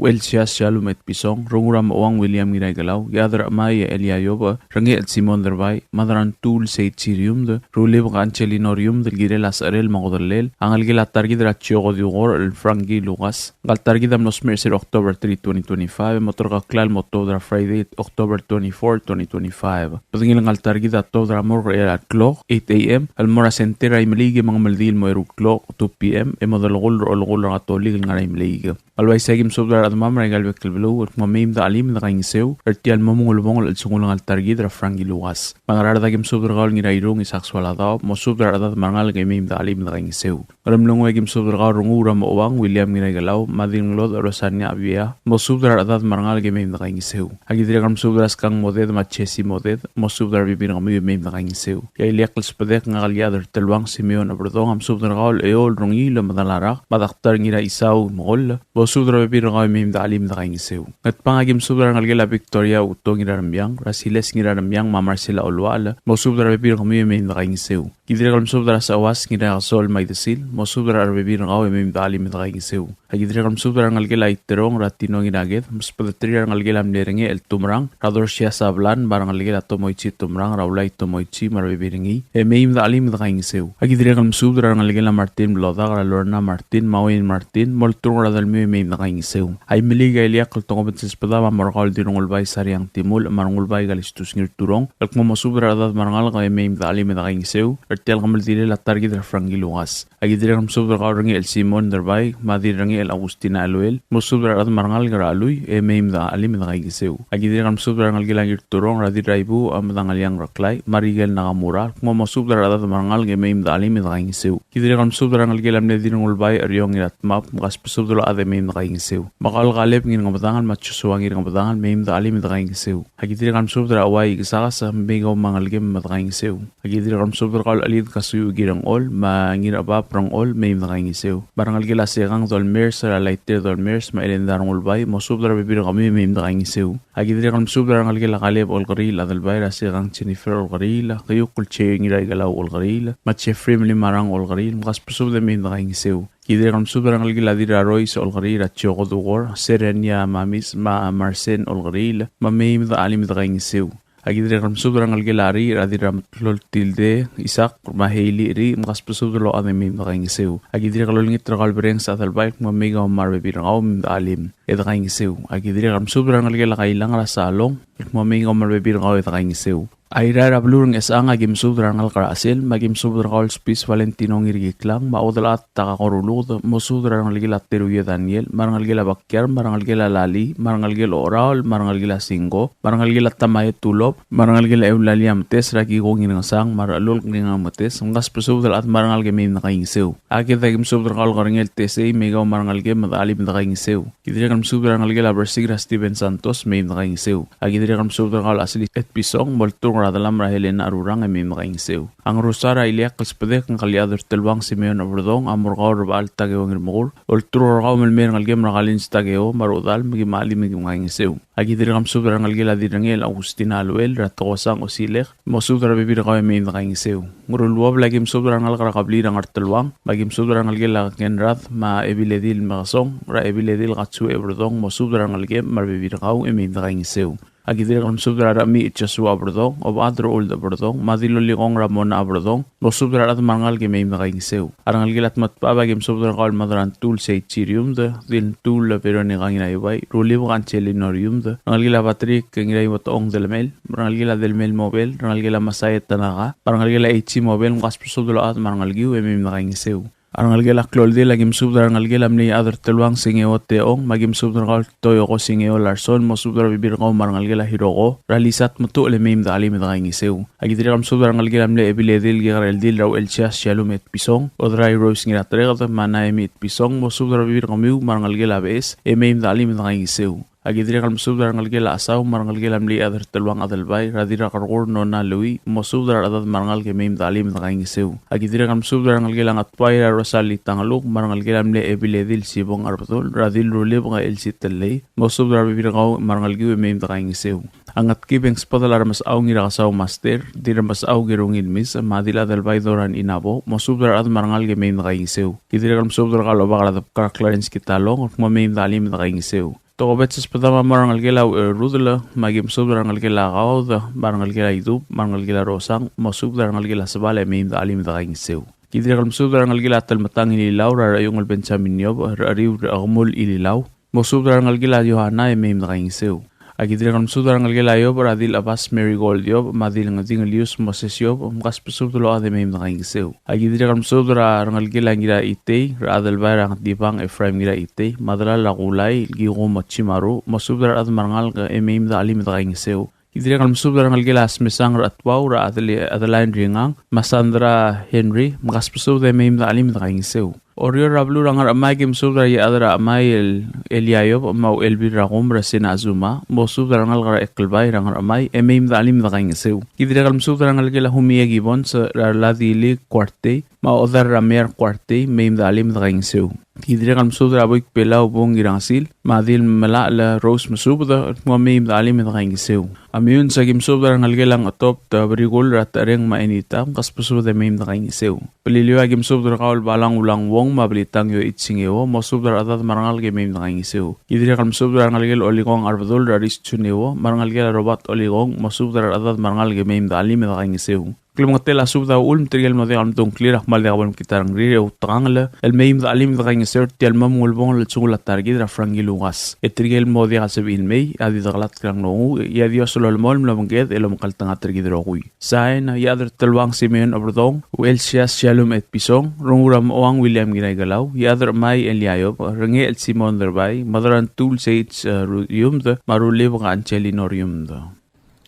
Uchelsias Shalom Etpison, Rengura Meuang William Ngiraikelau, Iechad er a Chemai Elia Iobech, Rengechel Simon Derbai, Madrangtuul Seit Siriumd, Rulibek Angelino Riumd, el kirel a secherel me a kodellel a ngelekel a ta er kid er a Chioko Diukor el Frankie Lucas. Ngka el ta er kid a mlo smecher er se er a October three, twenty twenty-five, e mo terkeklai el mo tuobed er a Friday, October twenty-four, twenty twenty-five. Bedengel ngka el ta er kid a tuobed er a morgue er a eai el klok, eight A M, el mo er a senter er a Imeliik e mengemeldiil el mo eru el klok, two P M, e mo Olekull er a Olekull er a Katolik el ngar er a Imeliik. Me a le uaisei e aki mesubed er a rechedemam er aika el bek el beluu el kmo mei me de chelim e de kaingeseu er tia el mo mengulebongel el chelsengul a ngeltar kid er a Frankie Lucas. Me a Ngaraard e aki mesubed er kau el Ngirairung Isaac Soaladaob, mosubed er a rechedad me a rengalek e mei me de chelim e de kaingeseu. Ngeremlengui e aki mesubed er kau el Renguul er a Mochouang William Ngiraikelau, me a Dirngelodech Rosania Biea, mosubed er a rechedad me a rengalek e mei me de kaingeseu. Aki dirrek el mesubed er a Skang Moded me a Jesse Moded, mosubed er a rebebil er kemiu e mei me de kaingeseu. E a ileakl el subedek ngak el Iechad er Teluang Simeon Oberdong a mesubed er kau el Eol Rengiil Medalarak, me a Daktar Ngiraisau Mekoll, mosubed er a rebebil er kau e mei me de chelim e de kaingeseu. Ngatpang e aki mesubed er a rengelekel a Victoria Uto Ngiraremiang, er a Siles Ngiraremiang me a Marcela Olual, mosubed er a rebebil er kemiu e mei me de kaingeseu. Ki dirrek el mesubed er a Seuas Ngiraikesol me a Idesil, mosubed er a rebebil er kau e mei me de chelim e de kaingeseu. Aki dirrek el mesubed er a rengelekel a Iterong er a Tino Ngiraked, mesbedeterir a rengelekel a mle Rengechel Tumrang, er a Dorsia Sablan, me a rengelekel a Tomoichi Tumrang, er a Ulai Tomoichi, me a rebebil er ngii, e mei me de chelim e de kaingeseu. Aki dirrek el mesubed er a rengelekel a Martin Blodak, er a Lorna Martin, me a Wayne Martin, molturk er a delmiu e mei me de kaingeseu. A Imeliik e a ileakl el tokubets el subedam a mo er kau el Dirrengulbai Sariang Timulch, me a Rengulbai Kalistus Ngirturong, el kmo mosubed er a rechedad me a rengalek e mei me de chelim e de kaingeseu er tia el kemeldilel a ta er kid er a Frankie Lucas. Aki dirrek el mesubed er kau el Rengechel Simon Derbai, me a Dirrengechel Augustina Eluel, mosubed er a rechedad me a rengalek er a Chelui, e mei me de chelim e de kaingeseu. Aki dirrek el mesubed er a rengelekel a Ngirturong, er a Dirraibuuch, a Medangeliang Reklai, me a Rikel Nakamura, el kmo mosubed er a rechedad me a rengalek e mei me de chelim e de kaingeseu. Ki dirrek el mesubed er a rengelekel a mle Dirrengulbai Eriong Ngiratmab, me kasbesubed el ochad e mei me de kaingeseu. Me kau el Kaleb Ngirngemedangel, me a Joshua Ngirngemedangel, mei me de chelim e de kaingeseu. Aki dirrek el mesubed er a Uai Ikesakes, mei kau me a rengelekem me de kaingeseu. Aki dirrek el mesubed er kau el Chelid Kasuiu Kirengchol, me a Ngirabab Rengchol, mei me de kaingeseu. Me a rengelekel a Sekang Dolmers, er a Laiter Dolmers, me a Elenda Rengulbai, mosubed er a rebebil er kemiu e mei me de kaingeseu. Aki dirrek el mesubed er a rengelekel a Kaleb Olkeriil Adelbai, er a Sekang Jennifer Olkeriil, Keiukl Che Ngiraikelau Olkeriil, me a Jeffrey Melimarang Olkeriil, me kasbesubed e mei me de kaingeseu. Ki dirrek el mesubed er a rengelekel a Dirrarois Olkeriil, er a Joko Dukor, Serenia Mamis, me a Marsen Olkeriil, me mei me de chelim e de kaingeseu. Aki dirrek el mesubed er a rengelekel a Ri, er a Dirrametlol Tilde Isaac, me a Hailey Ri, me kasbesubed el ochad e mei me de kaingeseu. Aki dirrek el olengit er kau el Berengs Adelbai, me mei kau me a rebebil er kau me de chelim e de kaingeseu. Aki dirrek el mesubed er a rengelekel a Kailang, er a Salong, me mei kau me a rebebil er kau e de kaingeseu. Airai er a beluu er a Ngchesechang, aki mesubed er a rengalek er a Chesel, me aki mesubed er kau el Spis Valentino Ngirkiklang, me a Odelchad Takako Ruluked, mosubed er a rengelekel a Teruio Daniel, me a rengelekel a Bakiar, me a rengelekel a Lali, me a rengelekel a Oraol, me a rengelekel a Singko, me a rengelekel a Tamae Tulop, me a rengelekel a Eulalia Metes, er a Kiko Ngirngesang, me a Rechelulk Ngirngesang Metes, me kasbesubed el chad me a rengalek e mei me de kaingeseu. A Ked, aki mesubed er kau el Kerengel Tesei, mei kau me a rengelekem me de chelim e de kaingeseu. Ki dirrek el mesubed er a rengelekel a Bersik, er a Steven Santos, mei me de kaingeseu. Aki dirrek el mesubed er kau el Asli Etpison, molturk er a delam er a Helena Arurang, e mei me de kaingeseu. A Ngerusar, a ileakl el subedek ngak el Iechad er Teluang Simeon Oberdong a mo er kau el Rebechall Takeo Ngirmekur, olturk er kau me le mei a rengelekem er a Kalins Takeo, me a rechedal, me ki me chelim me ki me kaingeseu. Aki dirrek el mesubed er a rengelekel a Dirrengechel Augustina Aluel, er a Tokosang Osilek, mosubed er a rebebil er kau e mei me de kaingeseu. Ngeruluobel, aki mesubed er a rengalek er a kebliil er a Ngerteluang, me aki mesubed er a rengelekel a Kenrad, me a Ebiledil Mekesong, er a Ebiledil Katsue Oberdong, mosubed er a rengelekem me a rebebil er kau e mei me de kaingeseu. Aki dirrek el mesubed er a Rechemiich Joshua Oberdong, Obechad er a Old Oberdong, me a Dilolikong Ramona Oberdong, mosubed er a rechad me a rengalek e mei me de kaingeseu. A rengelekel a Tmetbechab, aki mesubed er kau el Madrantul Seichi Riumd, Diltul Veronica Ngiraibai, Rulibek Angelino Riumd, rengelekel a Patrick Ngiraiuetong Delemel, rengelekel a Delemel Mobel, rengelekel a Masaya Tanaka, me a rengelekel a Eichi Mobel, me kasbesubed el ochad me a rengelekiu e mei me de kaingeseu. A rengelekel a Kloldil, aki mesubed er a rengelekel a mle Iechad er Teluang Singeo Teong, me aki mesubed er kau el Toyoko Singeo Larson, mosubed er a rebebil er kau me a rengelekel a Hiroko, er a Lisat Metuchel e mei me de chelim e de kaingeseu. Aki dirrek el mesubed er a rengelekel a mle Ebiledil Kekereldil er a Uchelsias Shalom Etpison, Odrai Rose Ngiratereked, me a Naemi Etpison, mosubed er a rebebil er kemiu me a rengelekel a Beches, e mei me de chelim e de kaingeseu. Aki dirrek el mesubed er a rengelekel a Chesau, me a rengelekel a mle Iechad er Teluang Adelbai, er a Dirrakerkur Nona Lui, mosubed er a rechedad me a rengalek e mei me de chelim e de kaingeseu. Aki dirrek el mesubed er a rengelekel a Ngatbai, er a Rosali Tangeluk, me a rengelekel a mle Ebiledil Sibong Arbedul, er a Dilrulibek Elsie Tellei, mosubed er a rebebil er kau me a rengelekiu e mei me de kaingeseu. A Ngetkib e ng subedel a Remesechau Ngirakesau Master, Dirremesechau Kerungil Mis, me a Dil Adelbai Doran Inabo, mosubed er a rechad me a rengalek e mei me de kaingeseu. Ki dirrek el mesubed er kau el Obak er a Debkar Clarence Kitalong, el kmo mei me de chelim e de kaingeseu. Tokubets el subedam a mo er a rengelekel a Ucherudel, me aki mesubed er a rengelekel a Kaud, me a rengelekel a Idub, me a rengelekel a Rosang, mosubed er a rengelekel a Sebal e mei me de chelim e de kaingeseu. Ki dirrek el mesubed er a rengelekel a Telmetang Ililau, er a Rechiungl Benjamin Iob, er a Riu er a Kemul Ililau, mosubed er a rengelekel a Yohana e mei me de kaingeseu. Aki dirrek el mesubed er a rengelekel a Iob er a Dil Abas Marigold Iob, me a Dil Ngedingelius Moses Iob, mkasbesubed el ochad e mei me dekaingeseu. Aki dirrek el mesubed er a rengelekel a Ngiraitei, er a Adelbai er a Ngetibang Ephraim Ngiraitei, me a delal a Kulai, Kikumo Chimaru, mosubed er a rechad me a rengalek e mei me dechelim e dekaingeseu. Ki dirrek el mesubed er a rengelekel a Smesang er a Chetuau, er a Adel-, Adeline Ringang, me a Sandra Henry, mkasbesubed e mei me dechelim e dekaingeseu. Oreor er a beluu er a Ngerchemai, ki mesubed er a Iechad er a Chemai el Elia Iob, me a Uchelbil er a Kumer er a Sena Azuma, mosubed er a rengalek er a Ekelbai er a Ngerchemai, e mei me dechelim e dekaingeseu. Ki dirrek el mesubed er a rengelekel a Humie Gibbons, er a Ladili Kuartei, me a Odar er a Mear Kuartei, mei me dechelim e dekaingeseu. Ki dirrek el mesubed er a Boik Belau Bung Ngirangesil, me a Dil Melachel Rose, mesubed el kmo mei me dechelim e dekaingeseu. A Meyuns, aki mesubed er a rengelekel a Ngchetobt Berikul er a Techereng me a Enita, mkasbesubed e mei me dekaingeseu. Beliliou, aki mesubed er kau el Balang Ulang Wong me a Belitang Yoich Singeo, mosubed er a rechedad me a rengalek e mei me dekaingeseu. Ki dirrek el mesubed er a rengelekel Olikong Arbedul er a Ris Juneo, me a rengelekel a Robert Olikong, mosubed er a rechedad me a rengalek e mei me dechelim e dekaingeseu. Klemengetel a subed a uchul me tirke el mo diak el medung a ngklir a kmal diak bo lemekngit a rengrir e outekangel el mei me dechelim e dekaingeseu er tia el mo mengulebongel el sengul a ta er kid er a Frankie Lucas. E tirke el mo diak el sebechir el mei, a di dekelatk er a nglunguuch, e a Dios a lolemolem el obengked el omekngeltengat er kid el rokui. Sain, Iechad er Teluang Simeon Oberdong, Uchelsias Shalom Etpison, Rengul er a Mochouang William Ngiraikelau, Iechad er Chemai Elia Iob, Rengechel Simon Derbai, Mederantul Seits, eh, Ru-, Iumd, me a Rulibek Angelino Iumd.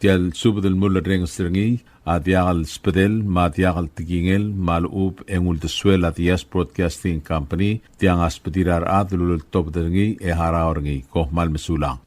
Tia el subed el mulerrenges er ngii a diak el sbedel me a diak el tekingel me a lechub e ng uldesuel a Diaz Broadcasting Company, tiang a sbedir a rechad el uleltobed er ngii e harau er ngii. Kom kmal mesulang.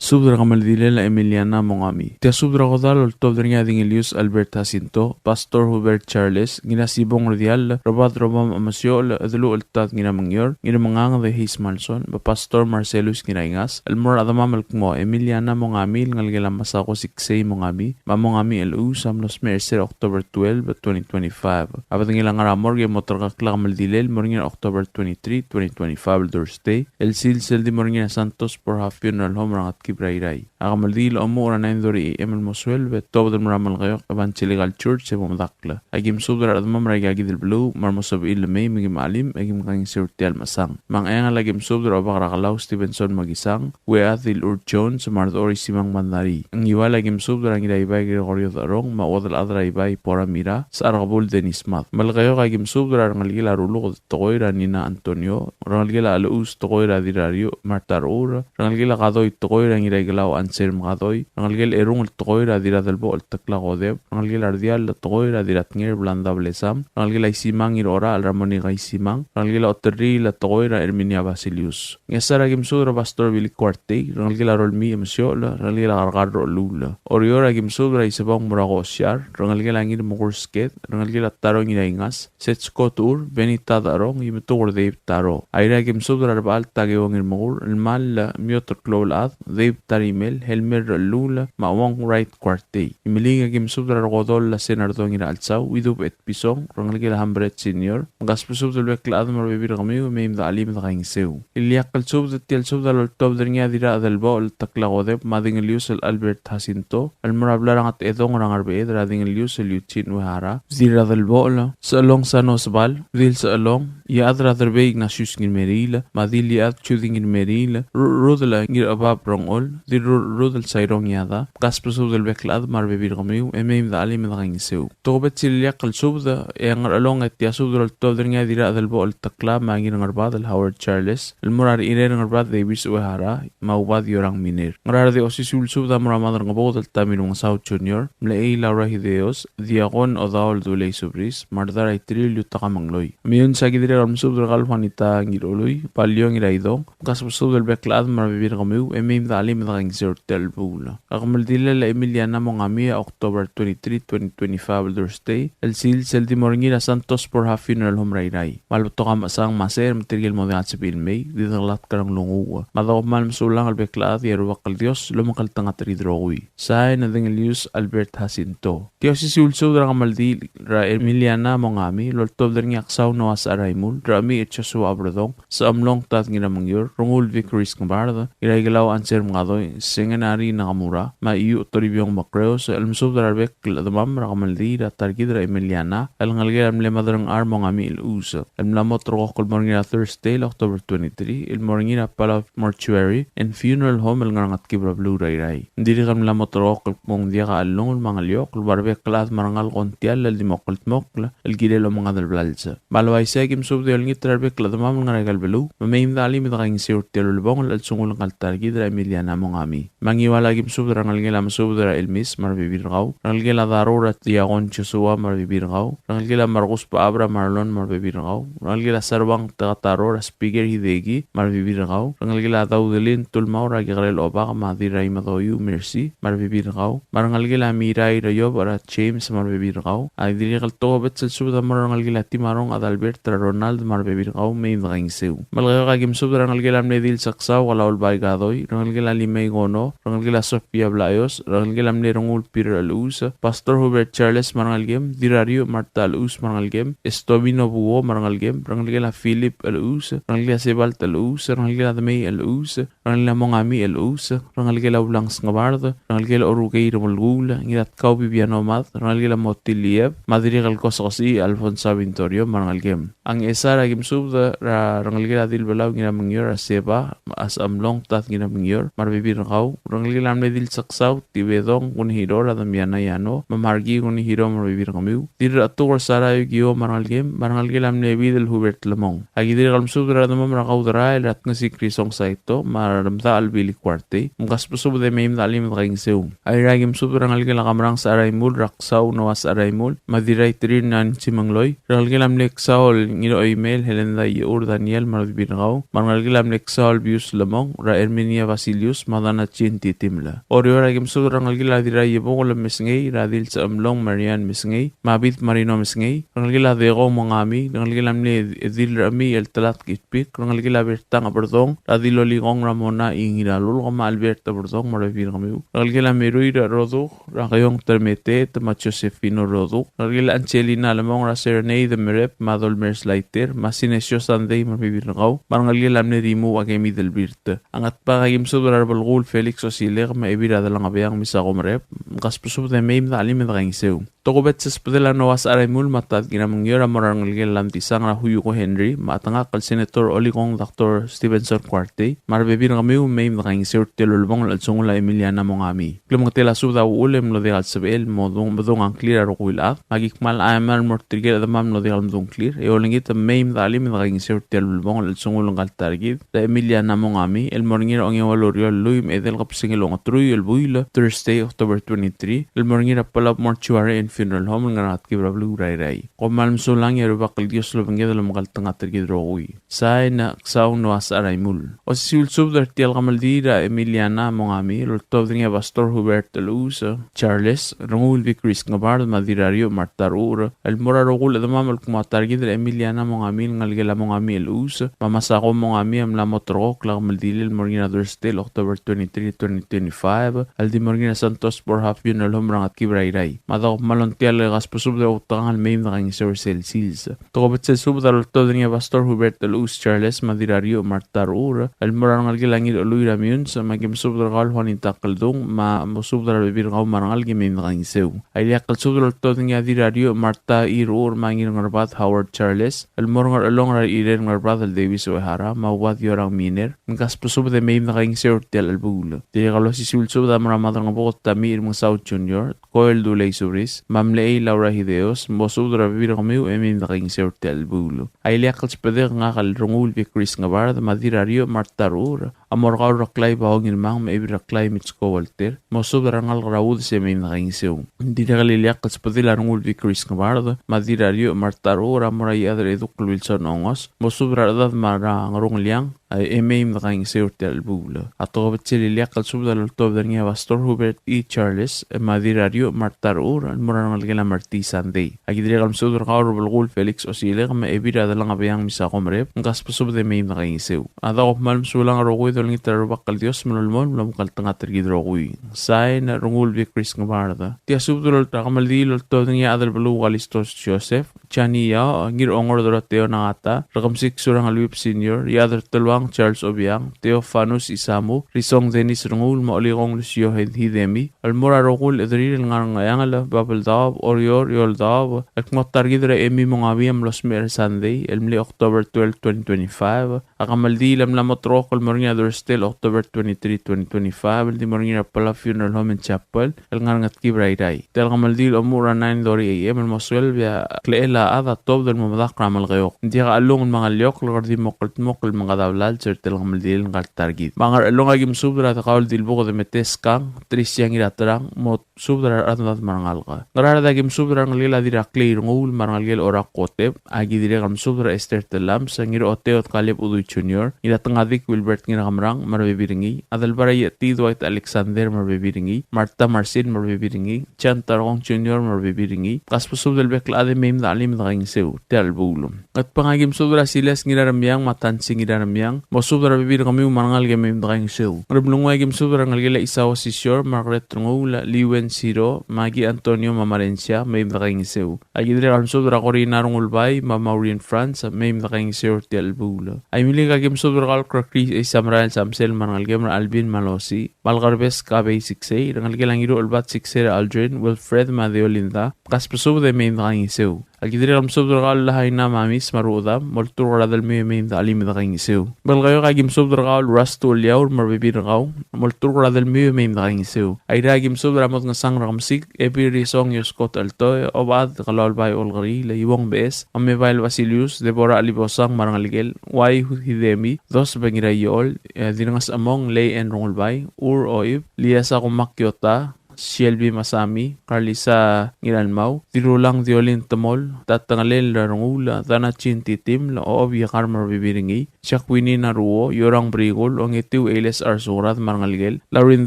Subed er a kemeldilel a Emiliana Mongami. Tia subed er a kodall el oltobed er ngii a Dingelius Albert Jacinto, Pastor Hubert Charles, Ngirasibong Rdiall, Robert Robam Amesiochel, Edeluchel Tad Ngiramengior, Ngirmenganged Hayes Malson, me a Pastor Marcellus Ngiraingas, el mo er a chedemam el kmo Emiliana Mongami el ngelekel a Masako Siksei Mongami, me a Mongami el Us, a mlo smecher er se er a October twelve, twenty twenty-five. A bedengel a ngar er a morgue e mo terkakl a kemeldilel el mo er ngii er a October twenty-three, twenty twenty-five, el Thursday, el sils el di mo er ngii er a Santos Borja Funeral Home er a Ngetkib er a Irrai. A kemeldiil a omuchel er a nine thirty A M el mo sueleb e tuobed el mo er a Melekeok Evangelical Church e bo medakl. Aki mesubed er a rechedemam er aika kid el beluu me a re mo sebechir el mei me kim chelim e kim kaingeseu er tia el mechesang. Me a Ngcheangel aki mesubed er a Obak er a Kelau Stevenson Makisang, Uead Dilur Jones, me a Redechor Isimang Bandarii. Ngiwal aki mesubed er a Ngiraibai Gregorio Decherong, me a Uodelchad er a Ibai Pora Mira, Secharkebul Dennis Mad. Melekeok aki mesubed er a rengelekel a Ruluked tekoi er a Nina Antonio, rengelekel a Chelechus tekoi er a Dirrariuch Martha Rechur, rengelekel a Kadoi tekoi er a Ngiraikelau Anselm Kadoi, rengelekel a Erungel tekoi er a Dirradelbochel Tekla Kodep, rengelekel a Rdiall tekoi er a Dirratnger Blanda Blesam, rengelekel a Isimang Ngirorachel er a Monica Isimang, rengelekel a Oterriil tekoi er a Erminia Basilius. Ngchesar aki mesubed er a Pastor Billy Kuartei, rengelekel a Rolmii Emesiochel, rengelekel a Karkar Rocheluul. Oreor aki mesubed er a Isebong Murako Osiar, rengelekel a Ngirmekur Sked, rengelekel a Taro Ngiraingas, Setsko Tur, Benita Decherong, Imetuker Dave Taro. Airai aki mesubed er a Rebechall Takeo Ngirmekur, el Mal, Mioter Kloulechad, Dave Tarimel, Helmer Rechelluul, me a Wong Wright Kuartei. Imeliik aki mesubed er a Rekodol el Senardong Ngirachelsau, Idub Etpison, rengelekel a Hambret Senior, mkasbesubed el bek el chad me a rebebil er kemiu, mei me dechelim e dekaingeseu. Ileakl el subed, tia el subed a loltobed er ngii a Dirradelbochel Tekla Kodep, me a Dingelius el Albert Jacinto, el mo er a blai er a Ngetedong er a Ngerbeched er a Dingelius el Eugene Uehara, Dirradelbochel, Sechelong Sano Sebal, Dil Sechelong, Iechad er a Derbei Ignatius Ngirmeriil, me a Dil Iechad Judy Ngirmeriil, Ru-, Rudel Ngirchebab Rongchol, Dirrurrudel Sairong Iada, mkasbesubed el bek el chad me a rebebil er kemiu, e mei me dechelim e dekaingeseu. Tokubets el ileakl el subed, e a Ngerchelong e tia subed a loltobed er ngii a Dirradelbochel Tekla me a Ngirngerbadel Howard Charles, el mo er a Rechirel Ngerbad Davis Uehara, me a Ubad Yorang Miner. Ngaraard e osisiu el subed a mo er a Madrengebuked el Tamir Mengesau Junior, Mlechei Laura Hideos, Diakon Odaol Dulei Subris, me a Rdar Aitril Yutaka Mengloi. Meyuns aki dirrek el mesubed er kau el Juanita Ngirolui, Balio Ngiraidong, mkasbesubed el bek el chad me a rebebil er kemiu, e mei me dechelim e dekaingeseu er tia el chelebuul. A kemeldilel a Emiliana Mongami a October twenty-three, twenty twenty-five, el Thursday, el sils el di mo er ngii er a Santos Borja Funeral Home er a Irrai. Me a le betok a mechesang me a secher me tirke el mo diak el sebechir el mei, di dekelatk er a nglunguuch. Me a dekmal mesulang el bek el chad e a Rubak el Dios lomekngeltengat er kid el rokui. Sain, Dengelius Albert Jacinto. Tia osisiu el subed er a kemeldiil er a Emiliana Mongami, loltobed er ngii a Ksau Noah Secharaimur, Rechemiich Joshua Oberdong, Sechemlong Tad Ngiramengior, Rengul Vicaris Ngebard, Iraikelau Anselm Ngadoi, Sengenari Nakamura, me a Iu Toribiong Makreos, el mesubed er a rebek el chedemam er a kemeldiil er a ta er kid er a Emiliana, el ngelekel a mle Maderengchar Mongami Elechus. El mla mo ulterekokl el mo er ngii er a Thursday el October twenty-three, el mo er ngii er a Palau Mortuary and Funeral Home el ngar er a Ngetkib er a beluu er a Irrai. Ng dirrek el mla mo ulterekokl el kmo ng diak a chellungel me a ngeliokl, el ua rebek el chad me a rengalek a ongtiall el di mo kldmokl el kirel omengad el blals. Me a le uaisei e aki mesubed e olengit er a rebek el chedemam el ngar er aika el beluu, me mei me de chelim e de kaingeseu er tia el ulebongel el chelsengul ngka el ta er kid er a Emiliana Mongami. Me a Ngiwal e aki mesubed er a rengelekel a Mesubed er a Elmis me a rebebil er kau, rengelekel a Daro er a Diakon Joshua me a rebebil er kau, rengelekel a Markus Baab er a Marlon me a rebebil er kau, rengelekel a Sarwang Takataro er a Speaker Hideki me a rebebil er kau, rengelekel a Daudelin Tulmau er a Kekerel Obak me a Dirraimedoiu Mercy me a rebebil er kau, me a rengelekel a Mirai er a Iob er a James me a rebebil er kau. A dirrek el tokubets el subed a mo er a rengelekel a Timarong Adalbert er a Ronald me a rebebil er kau, mei me de kaingeseu. Melekeok e aki mesubed er a rengelekel a mle Dilseksau Kalaulbai Kadoi, rengelekel a Limei Kono, rengelekel a Sofia Blaios, rengelekel a mle Rengul Peter Elechus, Pastor Hubert Charles me a rengelekem, Dirrariuch Martha Elechus me a rengelekem, Estomino Buo me a rengelekem, rengelekel a Philip Elechus, rengelekel a Sebalt Elechus, rengelekel a Demei Elechus, rengelekel a Mongami Elechus, rengelekel a Ulangs Ngebard, rengelekel a Orukei Remelkuul, Ngidatkau Bibiano Mad, rengelekel a Motilieb, me a dirrek el Kosekesii Alfonsa Vintorio me a rengelekem. A Ngchesar e aki mesubed er a rengelekel a Dilbelau Ngiramengior er a Seba, a Sechemlong Tad Ngiramengior me a rebebil er kau, rengelekel a mle Dilseksau Tibedong Kunihiro er a Damiana Yano, me a Marki Kunihiro me a rebebil er kemiu, Dirrachetuker Sara Yukio me a rengelekem, me a rengelekel a mle Bidel Hubert Lemong. Aki dirrek el mesubed er a rechedemam er a Kauderael er a Tngesik Risong Saito me a Remdachel Billy Kuartei, mkasbesubed e mei me de chelim e de kaingeseu. Airai e aki mesubed er a rengelekel a Kamerang Secharaimul er a Ksau Noah Secharaimul me a Dirraiterir Nancy Mengloi, rengelekel a mle Ksau el Ngiroimel Helenda Iechur Daniel me a rebebil er kau, me a rengelekel a mle Ksau el Bius Lemong er a Herminia Basilius me a Dana Chin Titiml. Oreor e aki mesubed er a rengelekel a Dirraiebongel Mesngei er a Dilsechemlong Marian Mesngei me a Bid Marino Mesngei, rengelekel a Deko Mongami, rengelekel a mle Dilrechemiich el Telatk Itpik, rengelekel a Bertang Berdong er a Dilolikong Ramona Ingiralulk me a Albert Berdong me a rebebil er kemiu, rengelekel a Merui er a Roduk er a Keong Termeteet me a Josephino Roduk, rengelekel a Angelina Lemong er a Serenade Merep me a Dolmers Laiter me a Sinesio Sandei me a rebebil er kau, me a rengelekel a mle Rimuu Akemi Delbirt. A Ngatpang e aki mesubed er a Rebelkuul Felix Osilek me a Ebil er a Delengebeang Misako Merep, mkasbesubed e mei me de chelim e de kaingeseu. Tokubets el subedel a Noah Secharaimul me a Tad Ngiramengior a mo er a rengelekel a Lamtisang er a Huyuko Henry me a chetengakl el Senator Olikong Doctor Stevenson Kuartei me a rebebil er kemiu, mei me de kaingeseu er tia el ulebongel el chelsengul a Emiliana Mongami. Klemengetel a subed a uchul e mlo diak el sebechel el mo dung, medung a ngklir a rokui el chad, me aki kmal chemam el mo er tirke el chedemam el mlo diak el medung a ngklir, e olengit me mei me de chelim e de kaingeseu er tia el ulebongel el chelsengul ngka el ta er kid er a Emiliana Mongami el mo er ngii er a ongeua el ureor el lluich me a edei el kebesengil a ongeteruich el buil, Thursday, October twenty-three, el mo er ngii er a Palau Mortuary and Funeral Home el ngar er a Ngetkib er a beluu er a Irrai. Kom kmal mesulang e a Rubak el Dios a lobengked el omekngeltengat er kid el rokui. Sain, Ksau Noah Secharaimul. Osisiu el subed er tia el kemeldiil er a Emiliana Mongami el oltobed er ngii a Pastor Hubert Elechus Charles, Rengul Vicaris Ngebard me a Dirrariuch Martha Ruur, el mo er a rokui el chedemam el kmo a ta er kid er a Emiliana Mongami el ngelekel a Mongami Elechus me a Masako Mongami a mla mo ulterekokl a kemeldiil el mo er ngii er a Thursday el October twenty-three, twenty twenty-five, el di mo er ngii er a Santos Borja Funeral Home er a Ngetkib er a Irrai. Me a daob kmal ongtiall el kasbesubed e outekangel el mei me de kaingeseu er sel sils. Tokubets el subed a loltobed er ngii a Pastor Hubert Elechus Charles me a Dirrariuch Martha Ruur el mo er a rengelekel a Ngirchelui er a Meyuns, me aki mesubed er kau el Juanita Keldung, me mosubed er a rebebil er kau me a rengalek e mei me de kaingeseu. A ileakl el subed a loltobed er ngii a Dirrariuch Martha I. Ruur me a Ngirngerbad Howard Charles el mo er a Ngerchelong er a Irei er a Ngerbad el Davis Uehara me a Uad Yorang Miner, mkasbesubed e mei me de kaingeseu er tia el chelebuul. Dirrek el osisiu el subed a mo er a Madrangebuked Tamiich Remengesau Junior, Koel Dulei Suris me a Mlechei Laura Hideos, mosubed er a rebebil er kemiu e mei me de kaingeseu er tia el chelebuul. A ileakl el subedek ngak el Rengul Vicaris Ngebard me a Dirrariuch Martha Ruur a mo er kau el Reklai Bao Ngirmang me a Ebil Reklai Mitsko Walter, mosubed er a rengalek er a Udes e mei me de kaingeseu. Dirrek el ileakl el subedel a Rengul Vicaris Ngebard me a Dirrariuch Martha Ruur a mo er a Iechad er a Eduk el Wilson Ongos, mosubed er a rechedad me a Ngerungeliang, e mei me de kaingeseu er tia el chelebuul. A tokubets el ileakl el subed a loltobed er ngii a Pastor Hubert E. Charles me a Dirrariuch Martha Ruur el mo er a rengelekel a Marti Sandei. Aki dirrek el mesubed er kau el Rebelkuul Felix Osilek me a Ebil er a Delengebeang Misako Merep, mkasbesubed e mei me de kaingeseu. A daob kmal mesulang el rokui e dolengit er a Rubak el Dios me lolemolem el omekngeltengat er kid el rokui. Sain, Rengul Vicaris Ngebard. Tia subed er a kemeldiil a loltobed er ngii a Adelbeluu Kalistos Joseph, Chani Yao, Ngirongor Doroteo Nangata, Rekemesik Surangel Whipps Senior, Iechad er Teluang Charles Obiang, Theofanus Isamu, Risong Dennis Renguul, me a Olikong Lucio Hidemi, el mo er a rokui el chederir el ngar er a Ngcheangel, Babeldaob, Oreor, Eouldaob, el kmo ta er kid er a Emi Mongabia me losmech er a Sunday, el mle October twelve, twenty twenty-five, A kemeldiil a mla mo terrekokl el mo er ngii er a Thursday el October twenty-three, twenty twenty-five, el di mo er ngii er a Palau Funeral Home and Chapel el ngar er a Ngetkib er a Irrai. Tia el kemeldiil a omuchel er a nine thirty A M el mo sueleb e a klechel a chad a tuobed el mo medakl er a Melekeok. Ng diak a chelung me a ngeliokl el kede di mo kldmokl el mengkad a blals er tia el kemeldiil el ngar ta er kid. Me a Ngerchelong a ki mesubed er a Dekaul Dilbuked Meteskang, Tricia Ngiraterang, mo subed er a rechad me a rengalek. Ngaraard a ki mesubed er a rengelekel a Dirraklei Renguul me a rengelekel Orak Kotep, a ki dirrek el mesubed er a Esther Tellames, Ngiraoteot Kaleb Udui Junior, Ngiratengadik Wilbert Ngirakemerang me a rebebil er ngii, Adelbai er a Iechtii Dwight Alexander me a rebebil er ngii, Martha Marcel me a rebebil er ngii, John Tarkong Junior me a rebebil er ngii, kasbesubed el bek el chad e mei me de chelim e de kaingeseu er tia el chelebuul. Ngatpang a ki mesubed er a Silas Ngiraremiang me a Tansi Ngiraremiang, mosubed er a rebebil er kemiu me a rengalek e mei me de kaingeseu. Ngeremlengui a ki mesubed er a rengelekel a Isao Sisior, Margaret Renguul, Liwen Siro, Maggie Antonio me a Marensia, mei me de kaingeseu. A ki dirrek el mesubed er a Corina Rengulbai me a Maureen France, mei me de kaingeseu er tia el chelebuul. Aimeliik a ki mesubed er kau el Krekrii Eisamerael Samsel me a rengelekem er a Alvin me a Losi, me a Lekerbes Kabei Siksei, rengelekel a Ngiruchelbad Siksei er a Aldrin, Wilfred me a Deolinda, kasbesubed e mei me de kaingeseu. A ki dirrek el mesubed er kau el Lahaina Mamis me a Ruchedam, molturk er a delmiu e mei me de chelim e de kaingeseu. Belkaiok a ki mesubed er kau el Rastu Eliaur me a rebebil er kau, molturk er a delmiu e mei me de kaingeseu. Airai a ki mesubed er a Modngesang er a Kemesik, Ebil Risong Ioskot Eltoe, Obad Kelaulbai Olkeriil, Iuong Beches, Omebael Basilius, Deborah Alibosang me a rengelekel, Uai Hidemi, Dosbe Ngiraiol, e, Dirngas Among, Lei N. Rengulbai, Ur Oib, Liasa Kumak Kiota, Shelby Masami, Carlisa Ngiralmau, Dirulang Diolin Temol, Tatengelel Renguul, Dana Chin Titim, Obiekar me a rebebil er ngii, Jacqueline Naruo, Yorang Brikul, Ongetiu Eiles Arsukrad me a rengelekel, Laurin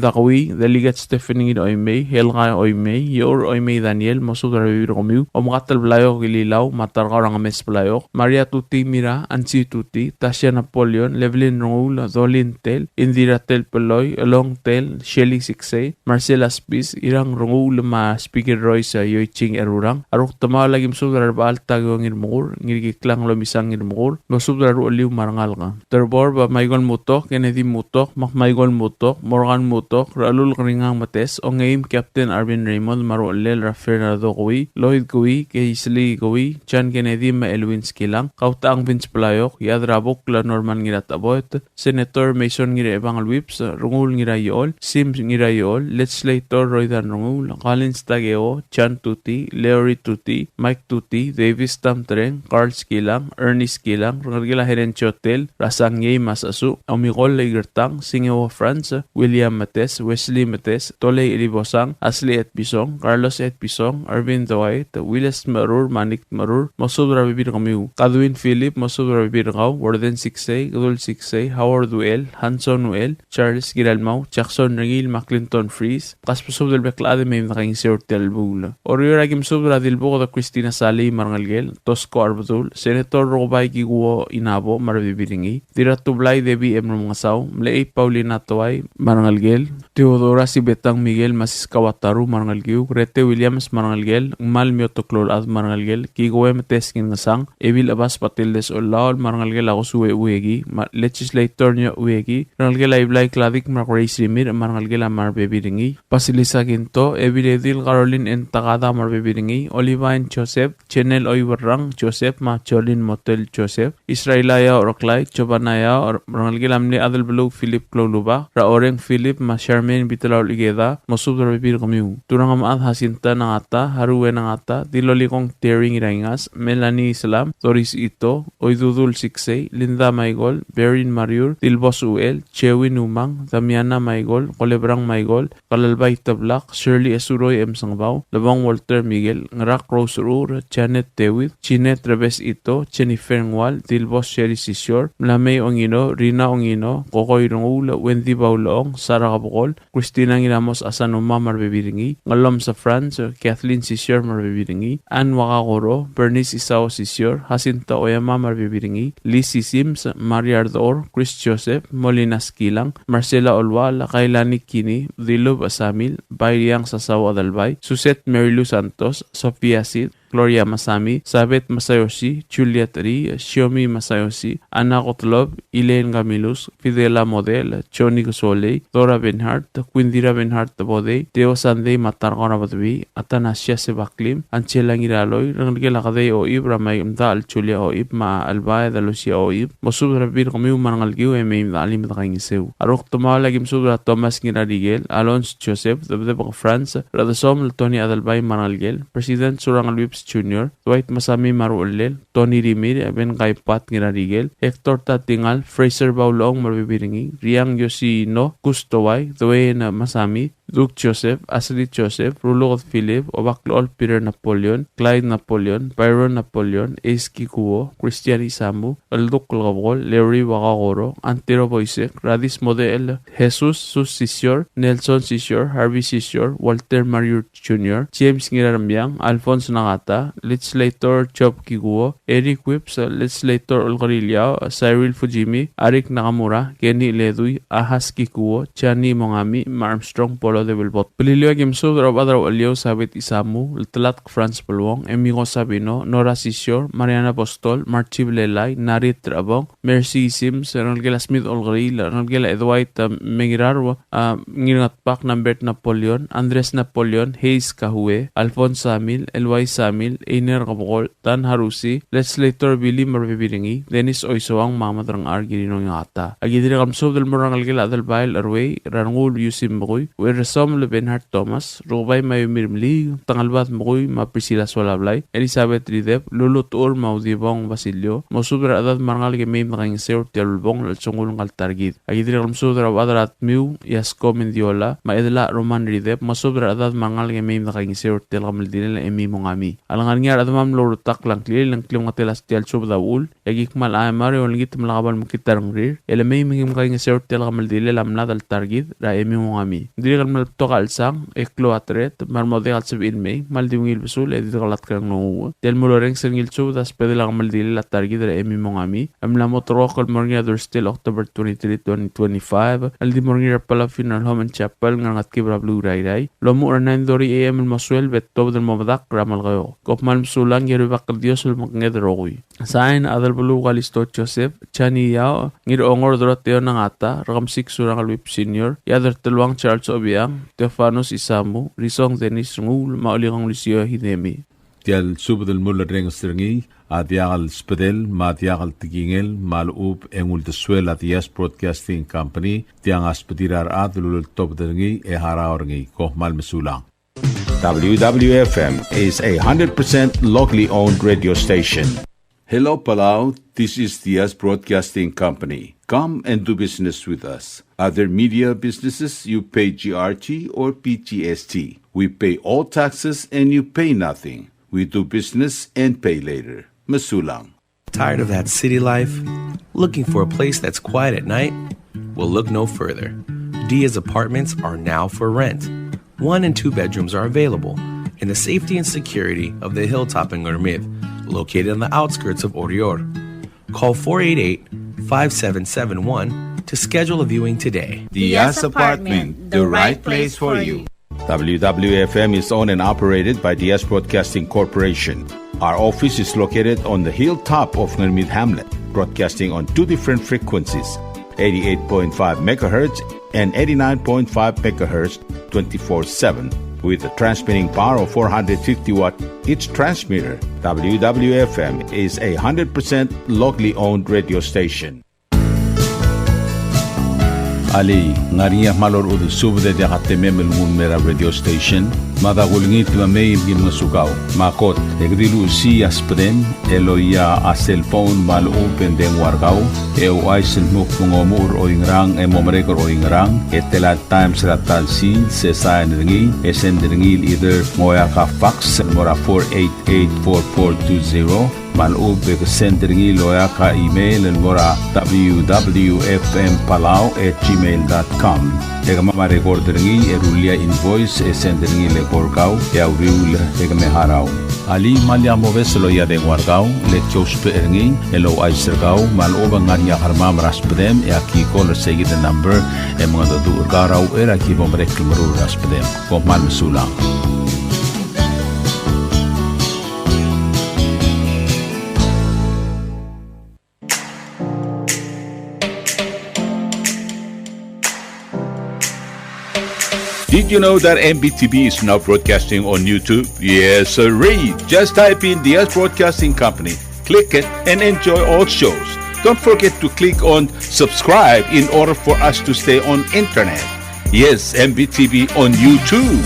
Dakui, Delegate Stephanie Ngiraoimei, Helga Oimei, Yor Oimei Daniel, mosubed er a rebebil er kemiu, Omkatel Blaiok Ililau, me a Tarkau er a Ngemes Blaiok, Maria Tuti Mira, Ansi Tuti, Tasia Napoleon, Levelin Renguul, Dolin Tel, Indira Tel Peloi, Elong Tel, Shelly Siksei, Marcela Spis, Irang Renguul me a Speaker Royce Yoiching Erurang, a rukdemaol a ki mesubed er a Rebechall Takeo Ngirmekur, Ngirkiklang Lomisang Ngirmekur, mosubed er a rucheliu me a rengalek. Terbor, Michael Mutok, Kennedy Mutok, Mac Michael Mutok, Morgan Mutok, Rechelulk Ringang Metes, Ongeim Captain Arvin Raymond me a ruchellel er a Fernando Kui, Lloyd Kui, Keisley Kui, John Kennedy me a Elwin Skilang, Kautechang Vince Blaiok, Iechad er a Bukl Norman Ngiratecheboet, Senator Mason Ngirachebangel Whipps, Renguul Ngiraiol, Sim Ngiraiol, Legislator Roydan Renguul, Collins Takeo, John Tuti, Leory Tuti, Mike Tuti, Davis Tamtreng, Carl Skilang, Ernest Skilang, rengelekel a Helen Chotel, Rasang Yei Masasu, Omikol Igertang, Singeo Franz, William Metes, Wesley Metes, Tolei Ilibosang, Asli Etpison, Carlos Etpison, Ervin Dwight, Willis Merur, Manik Merur, mosubed er a rebebil er kemiu. Kadwin Philip, mosubed er a rebebil er kau, Warden Siksei, Kedul Siksei, Howard Uel, Hanson Uel, Charles Kiralmau, Jackson Rengiil, me a Clinton Fries, kasbesubed el bek el chad e mei me de kaingeseu er tia el chelebuul. Oreor a ki mesubed er a Dilbuked Christina Salii me a rengelekel, Tosko Arbedul, Senator Rukebai Kikuo Inabo me a rebebil er ngii, Dirratublai Debbie M. Remengesau, Mlechei Paulina Toai me a rengelekel, Theodora Sibetang Miguel me a Siska Wataru me a rengelekiu, Grete Williams me a rengelekel, Ngmal Miotoklolchad me a rengelekel, Kikoe Metes Ngirngesang, Ebil Chebas Batildes Ollaol me a rengelekel a Kosue Ueki, me a Legislator Nio Ueki, rengelekel a Iblai Kladik me a Grace Rimirch me a rengelekel a me a rebebil er ngii, Basilisa Kinto, Ebil Edil Caroline N. Takada me a rebebil er ngii, Olivine Joseph, Chenel Oiberrang Joseph me a Jolin Motel Joseph, Israela Yao Reklai, Jovana Yao, rengelekel a mle Adelbeluu Philip Kloulubak, er a Oreng Philip me a Charmaine Bitelaul Ikeda, mosubed er a rebebil er kemiu. Turang me a Jacinta Nangata, Harue Nangata, Dilolikong Terry Ngiraingas, Melanie Islam, Doris Ito, Oidudul Siksei, Linda Michael, Berin Mariur, Dilbos Uel, Chewin Umang, Damiana Michael, Kolebrang Michael, Kalalbai Teblak, Shirley Esuroi M. Sengebau, Lebong Walter Miguel, Ngerak Rose Rur, Janet David, Jeanette Rebes Ito, Jennifer Ngual, Dilbos Sherry Sisior, Mlamei Ongino, Rina Ongino, Kokoi Renguul, Wendy Baulong, Sara Kebekol, Christina Ngiramos Asanuma me a rebebil er ngii, Ngelomsa Franz, Kathleen Sisior me a rebebil er ngii, Anne Wakakoro, Bernice Isao Sisior, Jacinta Oyama me a rebebil er ngii, Lizzie Sims, Maria Ardor, Chris Joseph, Molina Skilang, Marcela Olual, Kailani Kini, Dilub Asamil, Bairiang Sasao Adelbai, Suzette Mary Lou Santos, Sofia Sid, Gloria Masami, Sabeth Masayoshi, Juliet Ri, Shiomi Masayoshi, Anna Gottlob, Elaine Camillus, Fidela Model, Johnny Kesolei, Dora Benhart, Quindira Benhart Bodei, Theo Sandei me a Tarkong er a Bedebii, Athanasia Sebaklim, Angela Ngiraloi, rengelekel a Kedei Oib, er a Mike Mdachel, Julia Oib, me a Elbaed Lucia Oib, mosubed er a rebebil er kemiu me a rengelekiu e mei me de chelim e de kaingeseu. A rokdemaol a ki mesubed er a Thomas Ngirarikel, Alonz Joseph, Debdebek Franz, Redesomel Tony Adelbai me a rengelekel, President Surangel Whipps Junior, Dwight Masami me a ruchellel, Tony Rimirch, Benkai Pat Ngirarikel, Hector Tatingal, Fraser Baulong me a rebebil er ngii, Riang Yoshino, Kusto Wai, Dwayne Masami, Duke Joseph, Ashley Joseph, Ruluked Philip, Obaklechol Peter Napoleon, Clyde Napoleon, Byron Napoleon, Ace Kikuo, Christian Isamu, Elduk Lekebkol, Larry Wakakoro, Antero Boisek, Radis Model, Jesus Sus Sisior, Nelson Sisior, Harvey Sisior, Walter Mariur Junior, James Ngiraremiang, Alphonse Nakata, Legislator Job Kikuo, Eric Whipps, Legislator Olkeriil Yao, Cyril Fujimi, Arik Nakamura, Kenny Ledui, Ahas Kikuo, Jani Mongami, me a Armstrong Polo Debelbot. Beliliou a ki mesubed er a Obak er a Ucheliou Sabeth Isamu, Ltelatk Franz Beluong, Emigo Sabino, Nora Sisior, Mariana Apostol, Marchi Belelai, Narit Rabong, Mercy Sims, rengelekel a Smith Olkeriil, rengelekel a Edwait, a, Mengirarua, a, Ngirngatpak Nambert Napoleon, Andres Napoleon, Hayes Kahue, Alphonse Samil, Elwai Samil, Einer Kebekol, Dan Harusi, Legislator Billy me a rebebil er ngii, Dennis Oisoang, me a Madrang Argirino Ngata. A ki dirrek el mesubed el mo er a rengelekel a Adelbai el Erwei, Rarngul Yusim Bekui, Uerresom el Benhard Thomas, Rukebai me a Yumir Meliik, Tangelbad Bekui me a Priscilla Sualablai, Elizabeth Ridep, Lulu Tuur me a Udibong Basilio, mosubed er a rechedad me a rengalek e mei me de kaingeseu er tia el ulebongel el chelsengul ngka el ta er kid. A ki dirrek el mesubed er a Obak er a Tmiu, Yasko Mendiola, me a Edela Roman Ridep, mosubed er a rechedad me a rengalek e mei me de kaingeseu er tia el kemeldilel e mei mong a mii. A lengar er ngii a rechedemam el ouretakl a ngklel, e ng klemengetel a tia el subed a uchul, e aki kmal chemar e olengit me lak bo lemekngit a rengrir, e le mei me kim kaingeseu er tia el kemeldilel a mlad el ta er kid er a e mei mong a mii. Ng dirrek el kmal betok a chelsang, e klou a teret, me a re mo diak el sebechir el mei, me a le di ungil besul, e di dekelatk er a nglunguuch. Tia el mulerrenges er ngii el subed a sbedel a kemeldilel a ta er kid er a e mei mong a mii, e mla mo ulterekokl el mo er ngii er a Thursday el October twenty-three, twenty twenty-five, el di mo er ngii er a Palau Funeral Home and Chapel, Ngerengetkib er a beluu er a Irrai, el omuchel er a nine thirty A M el mo sueleb e tuobed el mo medakl er a Melekeok. Kom kmal mesulang, e a Rubak el Dios a lomeknged el rokui. Sain, Adelbeluu Kalisto Joseph, Chani Yao, Ngirongor Doroteo Nangata, Rekemesik Surangel Whipps Senior, Iechad er a Teluang Charles Obiang, Theofanus Isamu, Risong Dennis Renguul, me a Olikong Lucio Hidemi. Tia el subed el mulerrenges er ngii a diak el sbedel me a diak el tekingel me a lechub e ng uldesuel a Diaz Broadcasting Company, tiang a sbedir a rechad el uleltobed er ngii e harau er ngii. Kom kmal mesulang. W W F M is a hundred percent locally owned radio station. Hello, Palau. This is Diaz Broadcasting Company. Come and do business with us. Other media businesses, you pay G R T or P G S T. We pay all taxes and you pay nothing. We do business and pay later. Mesulang. Tired of that city life? Looking for a place that's quiet at night? Well, look no further. Diaz Apartments are now for rent. One and two bedrooms are available in the safety and security of the hilltop in Ngermid, located on the outskirts of Oreor. Call four eight eight, five seven seven one to schedule a viewing today. Diaz Apartment, the right place for you. W W F M is owned and operated by Diaz Broadcasting Corporation. Our office is located on the hilltop of Ngermid Hamlet, broadcasting on two different frequencies, eighty-eight point five megahertz and eighty-nine point five megahertz, twenty-four seven, with a transmitting power of four hundred fifty watt each transmitter. W W F M is a hundred percent locally owned radio station. Alii, ng ngar er ngii a kmal orechudel subed e diak a temem el nguu el mei er a radio station? Mada kulengit me mei me ki ngosukau. Me a kot, e ke di luchesii a sbedem el oia a cellphone me a lechub e ng dengua er kau, e ouchais el dmu kmo ng omuchel er oingerang e mo merek er oingerang, e tela el times er a ta el sils, e sain er ngii, e send er ngii el either ng oeak a fax el mo er a four eight eight four four two zero, me a lechub e ke send er ngii el oeak a email el mo er a W W F M Palau at gmail dot com. E kemam a record er ngii e rullii a invoice e send er ngii el eko er kau e a uriul e ke me harau. Alii, me lak mobes el oia dengua er kau, le ki ousbech er ngii el ouchais er kau me a lechub e ng ngar er ngii a kermam er a sbedem e aki call er seikid el number e mengedecheduch er kau er a uchei er a ki bo merek el meruul er a sbedem. Kom kmal mesulang. Did you know that M B T V is now broadcasting on YouTube? Yes, sirree. Just type in Diaz Broadcasting Company, click it, and enjoy all shows. Don't forget to click on subscribe in order for us to stay on internet. Yes, M B T V on YouTube.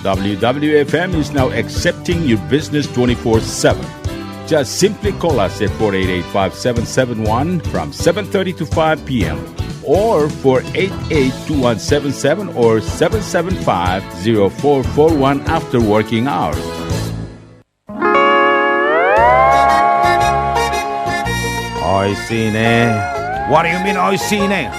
W W F M is now accepting your business twenty-four seven. Just simply call us at four eight eight, five seven seven one from seven thirty to five p m, or four eight eight, two one seven seven or seven seven five, zero four four one after working hours. Oishii ne. What do you mean, oishii ne?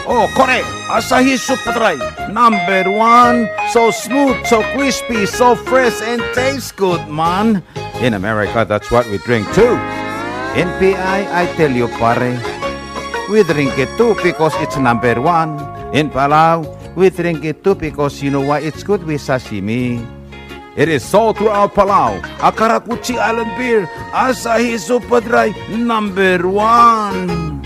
Oh, kore, Asahi Super Dry, number one. So smooth, so crispy, so fresh, and tastes good, man. In America, that's what we drink too. In P I, I tell you, pare, we drink it too because it's number one. In Palau, we drink it too because you know why? It's good with sashimi. It is sold throughout Palau. A karakuchi island beer, Asahi Super Dry, number one.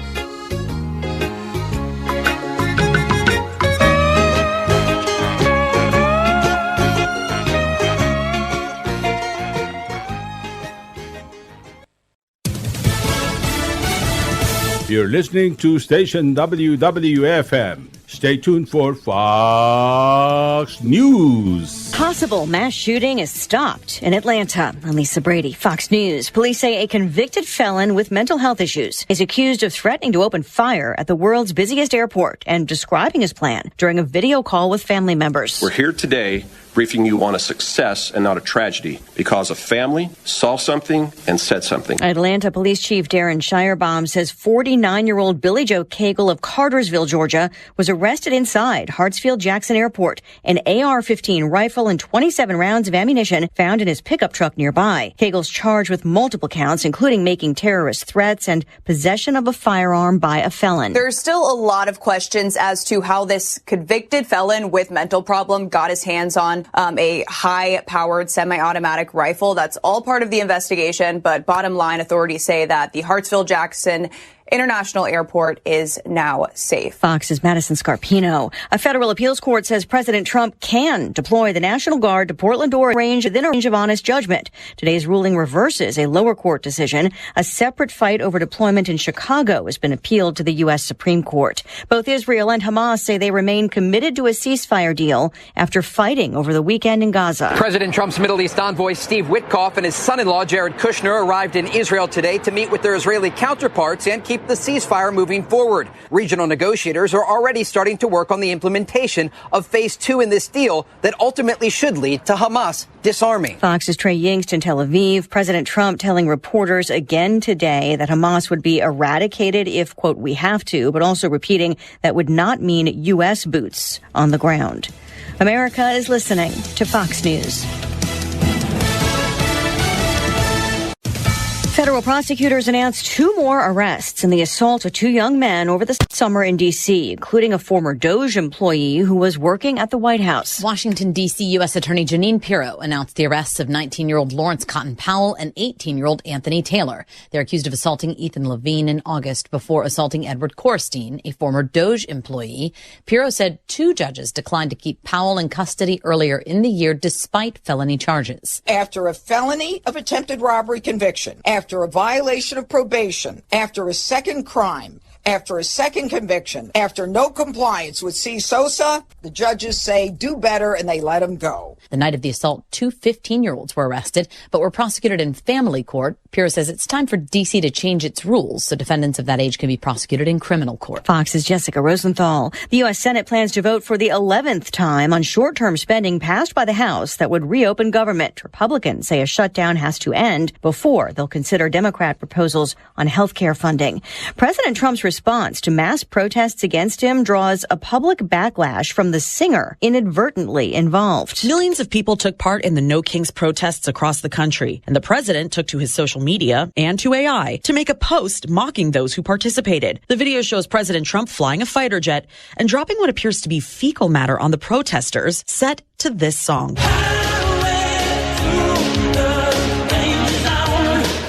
You're listening to station W W F M. Stay tuned for Fox News. Possible mass shooting is stopped in Atlanta. I'm Lisa Brady, Fox News. Police say a convicted felon with mental health issues is accused of threatening to open fire at the world's busiest airport and describing his plan during a video call with family members. We're here today briefing you on a success and not a tragedy, because a family saw something and said something. Atlanta Police Chief Darren Schieberbaum says forty-nine-year-old Billy Joe Cagle of Cartersville, Georgia, was arrested inside Hartsfield-Jackson Airport. An A R fifteen rifle and twenty-seven rounds of ammunition found in his pickup truck nearby. Cagle's charged with multiple counts, including making terrorist threats and possession of a firearm by a felon. There's still a lot of questions as to how this convicted felon with mental problem got his hands on, um, a high-powered semi-automatic rifle. That's all part of the investigation, but bottom line, authorities say that the Hartsfield-Jackson International Airport is now safe. Fox's Madison Scarpino. A federal appeals court says President Trump can deploy the National Guard to Portland, Oregon, within a range of honest judgment. Today's ruling reverses a lower court decision. A separate fight over deployment in Chicago has been appealed to the U S Supreme Court. Both Israel and Hamas say they remain committed to a ceasefire deal after fighting over the weekend in Gaza. President Trump's Middle East envoy Steve Witkoff and his son-in-law Jared Kushner arrived in Israel today to meet with their Israeli counterparts and keep the ceasefire moving forward. Regional negotiators are already starting to work on the implementation of phase two in this deal that ultimately should lead to Hamas disarming. Fox's Trey Yingst in Tel Aviv. President Trump telling reporters again today that Hamas would be eradicated if, quote, "we have to," but also repeating that would not mean U S boots on the ground. America is listening to Fox News. Federal prosecutors announced two more arrests in the assault of two young men over the summer in D C, including a former DOGE employee who was working at the White House. Washington, D C U S Attorney Jeanine Pirro announced the arrests of nineteen-year-old Lawrence Cotton Powell and eighteen-year-old Anthony Taylor. They're accused of assaulting Ethan Levine in August before assaulting Edward Korostin, a former DOGE employee. Pirro said two judges declined to keep Powell in custody earlier in the year despite felony charges. After a felony of attempted robbery conviction, after a violation of probation, after a second crime, after a second conviction, after no compliance with C SOSA, the judges say do better and they let him go. The night of the assault, two fifteen-year-olds were arrested but were prosecuted in family court. Pirro says it's time for D C to change its rules so defendants of that age can be prosecuted in criminal court. Fox's Jessica Rosenthal. The U S Senate plans to vote for the eleventh time on short-term spending passed by the House that would reopen government. Republicans say a shutdown has to end before they'll consider Democrat proposals on health care funding. President Trump's response to mass protests against him draws a public backlash from the singer inadvertently involved. Millions of people took part in the No Kings protests across the country, and the president took to his social media and to A I to make a post mocking those who participated. The video shows President Trump flying a fighter jet and dropping what appears to be fecal matter on the protesters, set to this song.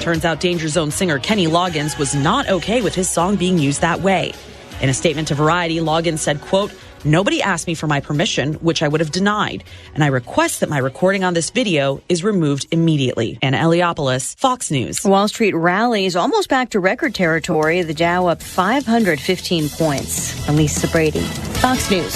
Turns out Danger Zone singer Kenny Loggins was not okay with his song being used that way. In a statement to Variety, Loggins said, quote, "Nobody asked me for my permission, which I would have denied, and I request that my recording on this video is removed immediately." Anna Eliopoulos, Fox News. Wall Street rallies almost back to record territory. The Dow up five hundred fifteen points. I'm Lisa Brady, Fox News.